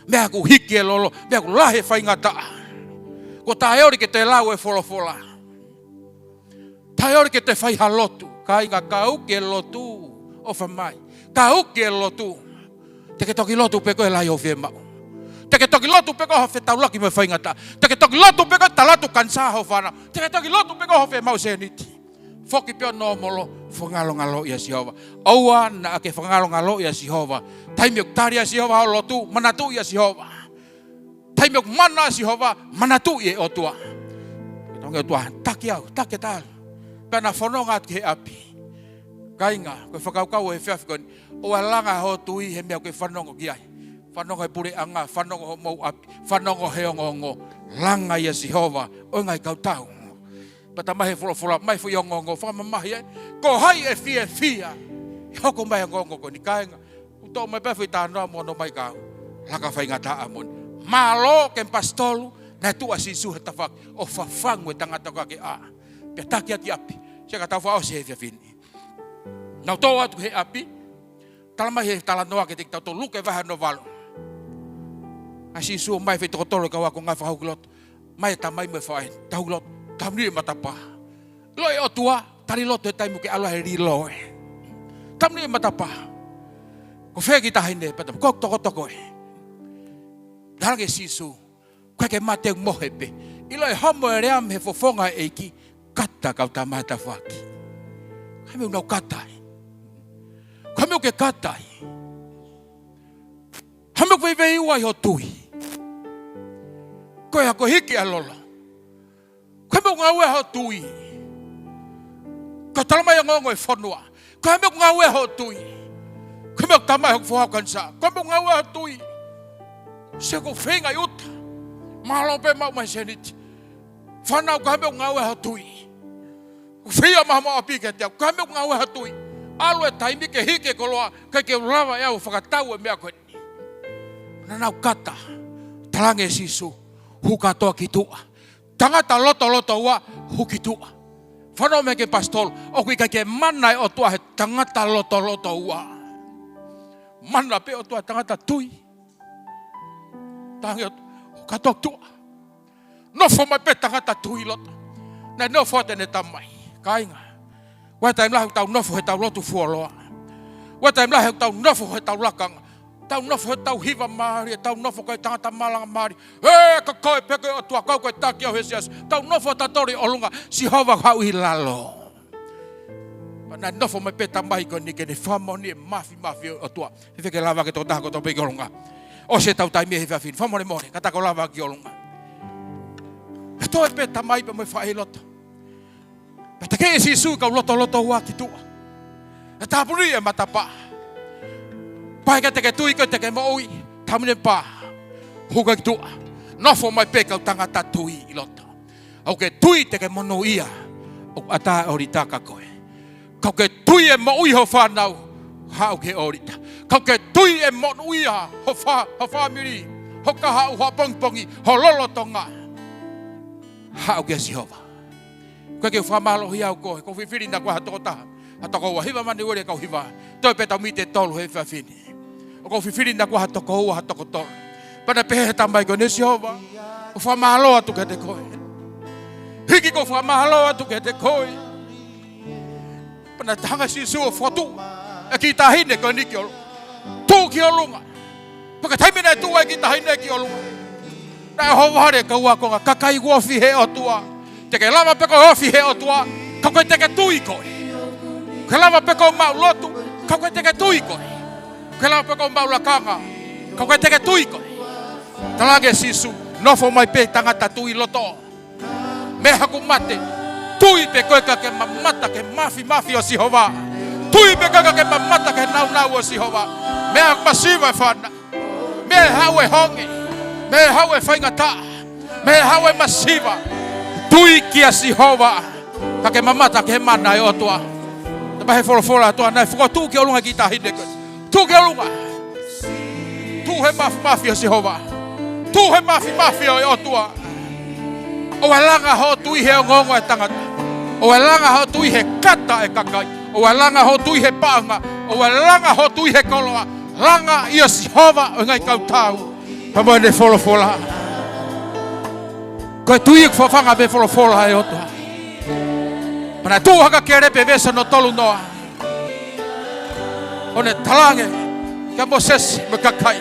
Meʻa ʻoku hiki e lolo, meʻa ʻoku lahi e faingataʻa. Ko e taʻeoli ke toe lau e folofola. Taʻeoli ke toe fai ha lotu. Kāinga, ka ʻoku ke lotu, ʻofa mai. Ka ʻoku ke lotu, te ke toki lotu pē koe ʻo lahi hoʻo fiemaʻu. Te ke toki lotu pē koe ʻo fetaulaki mo e faingataʻa. Te ke toki lotu pē koe ʻo tala atu kanisā hoʻo fānau. Te ke toki lotu pē koe ʻo fiemaʻu sēniti. Foki pē ʻo nōmolo, fakangalongaloʻi ʻa Sihova. ʻOua naʻa ke fakangalongaloʻi ʻa Sihova. Taimi ʻoku tali ai ʻe Sihova hoʻo lotu, manatuʻi ʻa Sihova. Taimi ʻoku mana ai ʻa Sihova, manatuʻi e ʻOtua. Talaange ʻe he ʻOtua, taki au, taki e talu. Pea na fononga atu ki he ʻapi. Kāinga, ko e fakakaukau ʻo e efiafi ko eni, ʻoua ʻe langa hoʻo tui he meʻa ʻoku ke fanongo ki ai. Fanongo he puleʻanga, fanongo hoʻomou ʻapi, fanongo he ongoongo. Langa ʻia Sihova ʻo e ngaahi kautau. Pea talamai ʻe he folofola, mai foʻi ongoongo, fakamamahi ai. Ko hai ʻe fiefia ʻi he hoko mai e ongoongo ko eni, kāinga? ʻOku toʻo mai pē foʻi talanoa mo hono ʻomai ka laka faingataʻa moʻoni. Mālō kemi pasitolu, naʻe tuʻa Sīsū he tafaʻaki ʻo fafangu e tangata ko ē ke ʻā. Pea taki atu ki ʻapi. Sai, ka tau fakaʻosi he efiafi ni. Nau tō atu he ʻapi. Talamai ʻe he talanoa kiate kitautolu, Luke vahe hono valu. ʻA Sīsū mai fai toko tolu e kau ako ngāue fakahū ki loto. Mai e tamai mo e faʻē, tau ki loto, tauniu e matapā. ʻIlo e ʻOtua, tali lotu he taimi ʻoku ke ʻalu ai he lilo ē. Tauniu e matapā. Ko fē e kiʻi taʻahine, pea talamai, ko e tokotoko ē. Talaange ʻe Sīsū, ʻoku ʻikai ke mate, mohe pē. ʻIlo e homo e lea mei he fofonga ʻo e ʻEiki, kata kau tama he tafaʻaki. Ko e hā e meʻa ʻoku nau kata ai? Ko e hā e meʻa ʻoku ke kata ai? Hā e meʻa ʻoku veiveiua ai hoʻo tui? Ko e hā, ko e hiki ʻa e lolo? Ko e hā e meʻa ʻoku ngāue ai hoʻo tui? Ka talamai e ongoongo e fonua. Ko e hā e meʻa ʻoku ngāue ai hoʻo tui? Ko e hā e meʻa ʻoku talamai ʻe hoku foha ʻoku kanisā? Ko e hā e meʻa ʻoku ngāue ai hoʻo tui? Sai, ʻoku ou feinga ʻi ʻuta. Mālō pē maʻu mai e sēniti. Fānau, ko e hā e meʻa ʻoku ngāue ai hoʻo tui? ʻOku ou feinga maʻu ha ʻapi kiate au. Ko e hā e meʻa ʻoku ngāue ai hoʻo tui? ʻAlu e taimi ke hiki e koloa, ʻikai ke u lava ʻe au ʻo fakatau e meʻa ko eni. Naʻa nau kata. Talaange ʻe Sīsū, hū kātoa ki tuʻa. Tangata lotolotoua, hū ki tuʻa. Fanongo mai kemi pasitolu, ʻoku ʻikai ke mana e ʻOtua he tangata lotolotoua. Mana pē ʻOtua he tangata tui. Talaange ʻe he ʻOtua, hū kātoa ki tuʻa. Nofo mai pē tangata tui loto. Naʻe nofo atu ʻene tamai. Kāinga. ʻOku ʻi ai e taimi lahi ʻoku tau nofo he tau lotu fuoloa. ʻOku ʻi ai e taimi lahi ʻoku tau nofo he tau lakanga. Tau nofo he tau hiva mali, tau nofo ko e tangata malanga mali. Ē, ko koe pē ko e ʻOtua, ko koe taki au he siasi. Tau nofo tatoli ʻolunga, Sihova haʻu ʻi lalo. Pea naʻe nofo mai pē tamai ko eni ke ne fakamoʻoni e mafimafi ʻo e ʻOtua. He feke lava ke tokotaha kotoa pē ki ʻolunga. ʻOsi ʻetau taimi he efiafi ni. Fakamolemole, kātaki ʻo lava ki ʻolunga. Pea toe pē tamai pea mo e faʻē loto. Pea tekeʻi ʻe Sīsū e kau lotolotoua ki tuʻa. Pea tāpuni e matapā. Pea ʻikai te ke tui koe te ke moʻui. Tāpuni e pā. Hū koe ki tuʻa. Nofo mai pē kau tangata tui ʻi loto. ʻOku ke tui te ke monūʻia, ʻoku ʻatā e ʻōlita kia koe. Ka ʻoku ke tui ʻe moʻui ho fānau, haʻu ki he ʻōlita. Ka ʻoku ke tui ʻe monūʻia ho fā-, ho fāmili, ho kahaʻu, ho pongipongi, ho lolotonga, haʻu kia Sihova. ʻOku ʻikai ke u fakamālohi au koe, ʻoku ou fifili naʻa kuo ʻi ai ha tokotaha, ha toko ua, hiva mani uele kau hiva. Toe pē tau mīti ʻe tolu he efiafi ni. ʻOku ou fifili naʻa kuo ʻi ai ha toko ua, ha toko tolu. Pea naʻe pehē ʻe he tamai ko eni, Sihova, ʻoku ou fakamālō atu kiate koe. Hiki ʻoku ou fakamālō atu kiate koe. Pea naʻe hanga ʻe Sīsū ʻo fokotuʻu e kiʻi taʻahine ko eni ki ʻolunga. Tuʻu ki ʻolunga. Pea ko e taimi naʻe tuʻu ai e kiʻi taʻahine ki ʻolunga, naʻe ʻohovale e kau ākonga, kakai ʻoku ofi he ʻOtua. Te ke lava pē koe ʻo ofi he ʻOtua, ka ʻoku ʻikai te ke tui koe. Ke lava pē koe ʻo maʻu lotu, ka ʻoku ʻikai te ke tui koe. Ke lava pē koe ʻo maʻu lakanga, ka ʻoku ʻikai te ke tui koe. Talaange ʻe Sīsū, nofo mai pē tangata tui ʻi loto. Meʻa haku mate, tui pē koe ka ke mamata ki he mafimafi ʻo Sihova. Tui pē koe ka ke mamata ki he nāunau ʻo Sihova. Meʻa haku masiva ʻe fana. Meʻa haʻu e honge. Meʻa haʻu e faingataʻa. Meʻa haʻu e masiva. Tui kia Sihova. Ka ke mamata ki he mana ʻo e ʻOtua. Tapa he folofola ʻa e ʻOtua naʻe fokotuʻu ki ʻolunga e kiʻi taʻahine ko ē. Tuʻu ki ʻolunga. Tuʻu he mafimafi ʻo Sihova. Tuʻu he mafimafi ʻo e ʻOtua. ʻOua ʻe langa hoʻo tui he ongoongo ʻa e tangata. ʻOua ʻe langa hoʻo tui he kata ʻa e kakai. ʻOua ʻe langa hoʻo tui he paʻanga. ʻOua ʻe langa hoʻo tui he koloa. Langa ʻia Sihova ʻo e ngaahi kautau. Pea mo ʻene folofola. Ko e tui ʻoku fafanga mei he folofola ʻa e ʻOtua. Pea naʻe tuʻu hake e kelepe, veesi hono tolu noa. ʻO ne talaange kia Mōsese mo e kakai,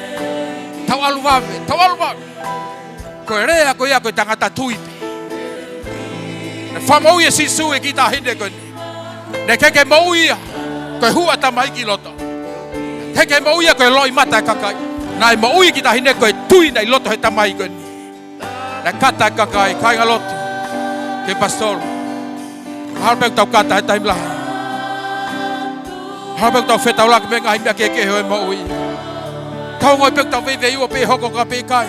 tau ʻalu vave, tau ʻalu vave. Ko e lea ko ia ko e tangata tui pē. Naʻe fakamoʻui ʻe Sīsū e kiʻi taʻahine ko eni. Naʻe ʻikai ke moʻui ia ko e hū ʻa e tamaiki ʻi loto. ʻIkai ke moʻui ia ko e loʻimata ʻa e kakai. Naʻe moʻui e kiʻi taʻahine ko e tui naʻe ʻi loto he tamaiki ko eni. Naʻe kata e kakai, kāingalotu, ki he pasitolo. Mahalo pē ʻoku tau kata he taimi lahi. Mahalo pē ʻoku tau fetaulaki mo e ngaahi meʻa kehekehe ʻo e moʻui. Tau ongoʻi pē ʻoku tau veiveiua pē ʻe hoko ko e kakai.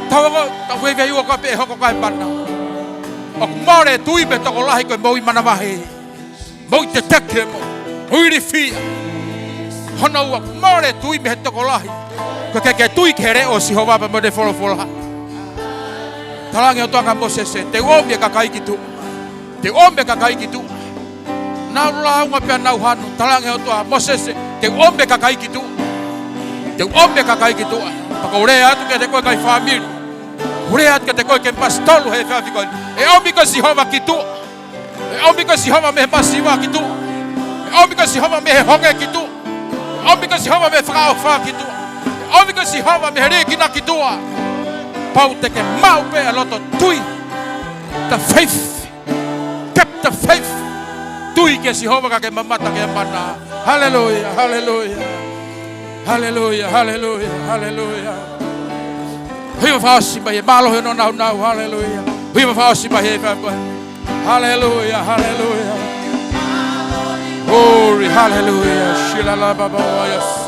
Tau ongoʻi ʻoku tau veiveiua ko e kakai pē ʻe hoko ko e kakai mana. ʻOku mole e tui mei he tokolahi ko e moʻui manavahē. Moʻui teteke mo, moʻui ilifia. Hono ua, mole e tui mei he tokolahi. Ko e ʻikai ke tui ki he leʻo ʻo Sihova pea mo ʻene folofola. Talaange ʻe he ʻOtua kia Mōsese, te u ʻomi e kakai ki tuʻa. Te u ʻomi e kakai ki tuʻa. Nau lāunga pea nau hanu. Talaange ʻe he ʻOtua, Mōsese, te u ʻomi e kakai ki tuʻa. Te u ʻomi e kakai ki tuʻa. Pea ʻoku ou lea atu kiate koe kakai fāmili. ʻOku ou lea atu kiate koe kemipasi tolu he efiafi ko eni. ʻE ʻomi koe ʻe Sihova ki tuʻa. ʻE ʻomi koe ʻe Sihova mei he masiva ki tuʻa. ʻE ʻomi koe ʻe Sihova mei he honge ki tuʻa. ʻE ʻomi koe ʻe Sihova mei he fakaʻofa ki tuʻa. ʻE ʻomi koe ʻe Sihova mei he liʻekina ki tuʻa. Pau te ke maʻu pē ʻa e loto tui. The faith. Keep the faith. Tui kia Sihova ka ke mamata ki he mana. Haleluia, haleluia. Haleluia, haleluia, haleluia. Hiva fakaʻosi mai, mālohi hono nāunau, haleluia. Hiva fakaʻosi mai, hiva fakaʻosi. Haleluia, haleluia. Glory, haleluia. Shila la baba wa yas.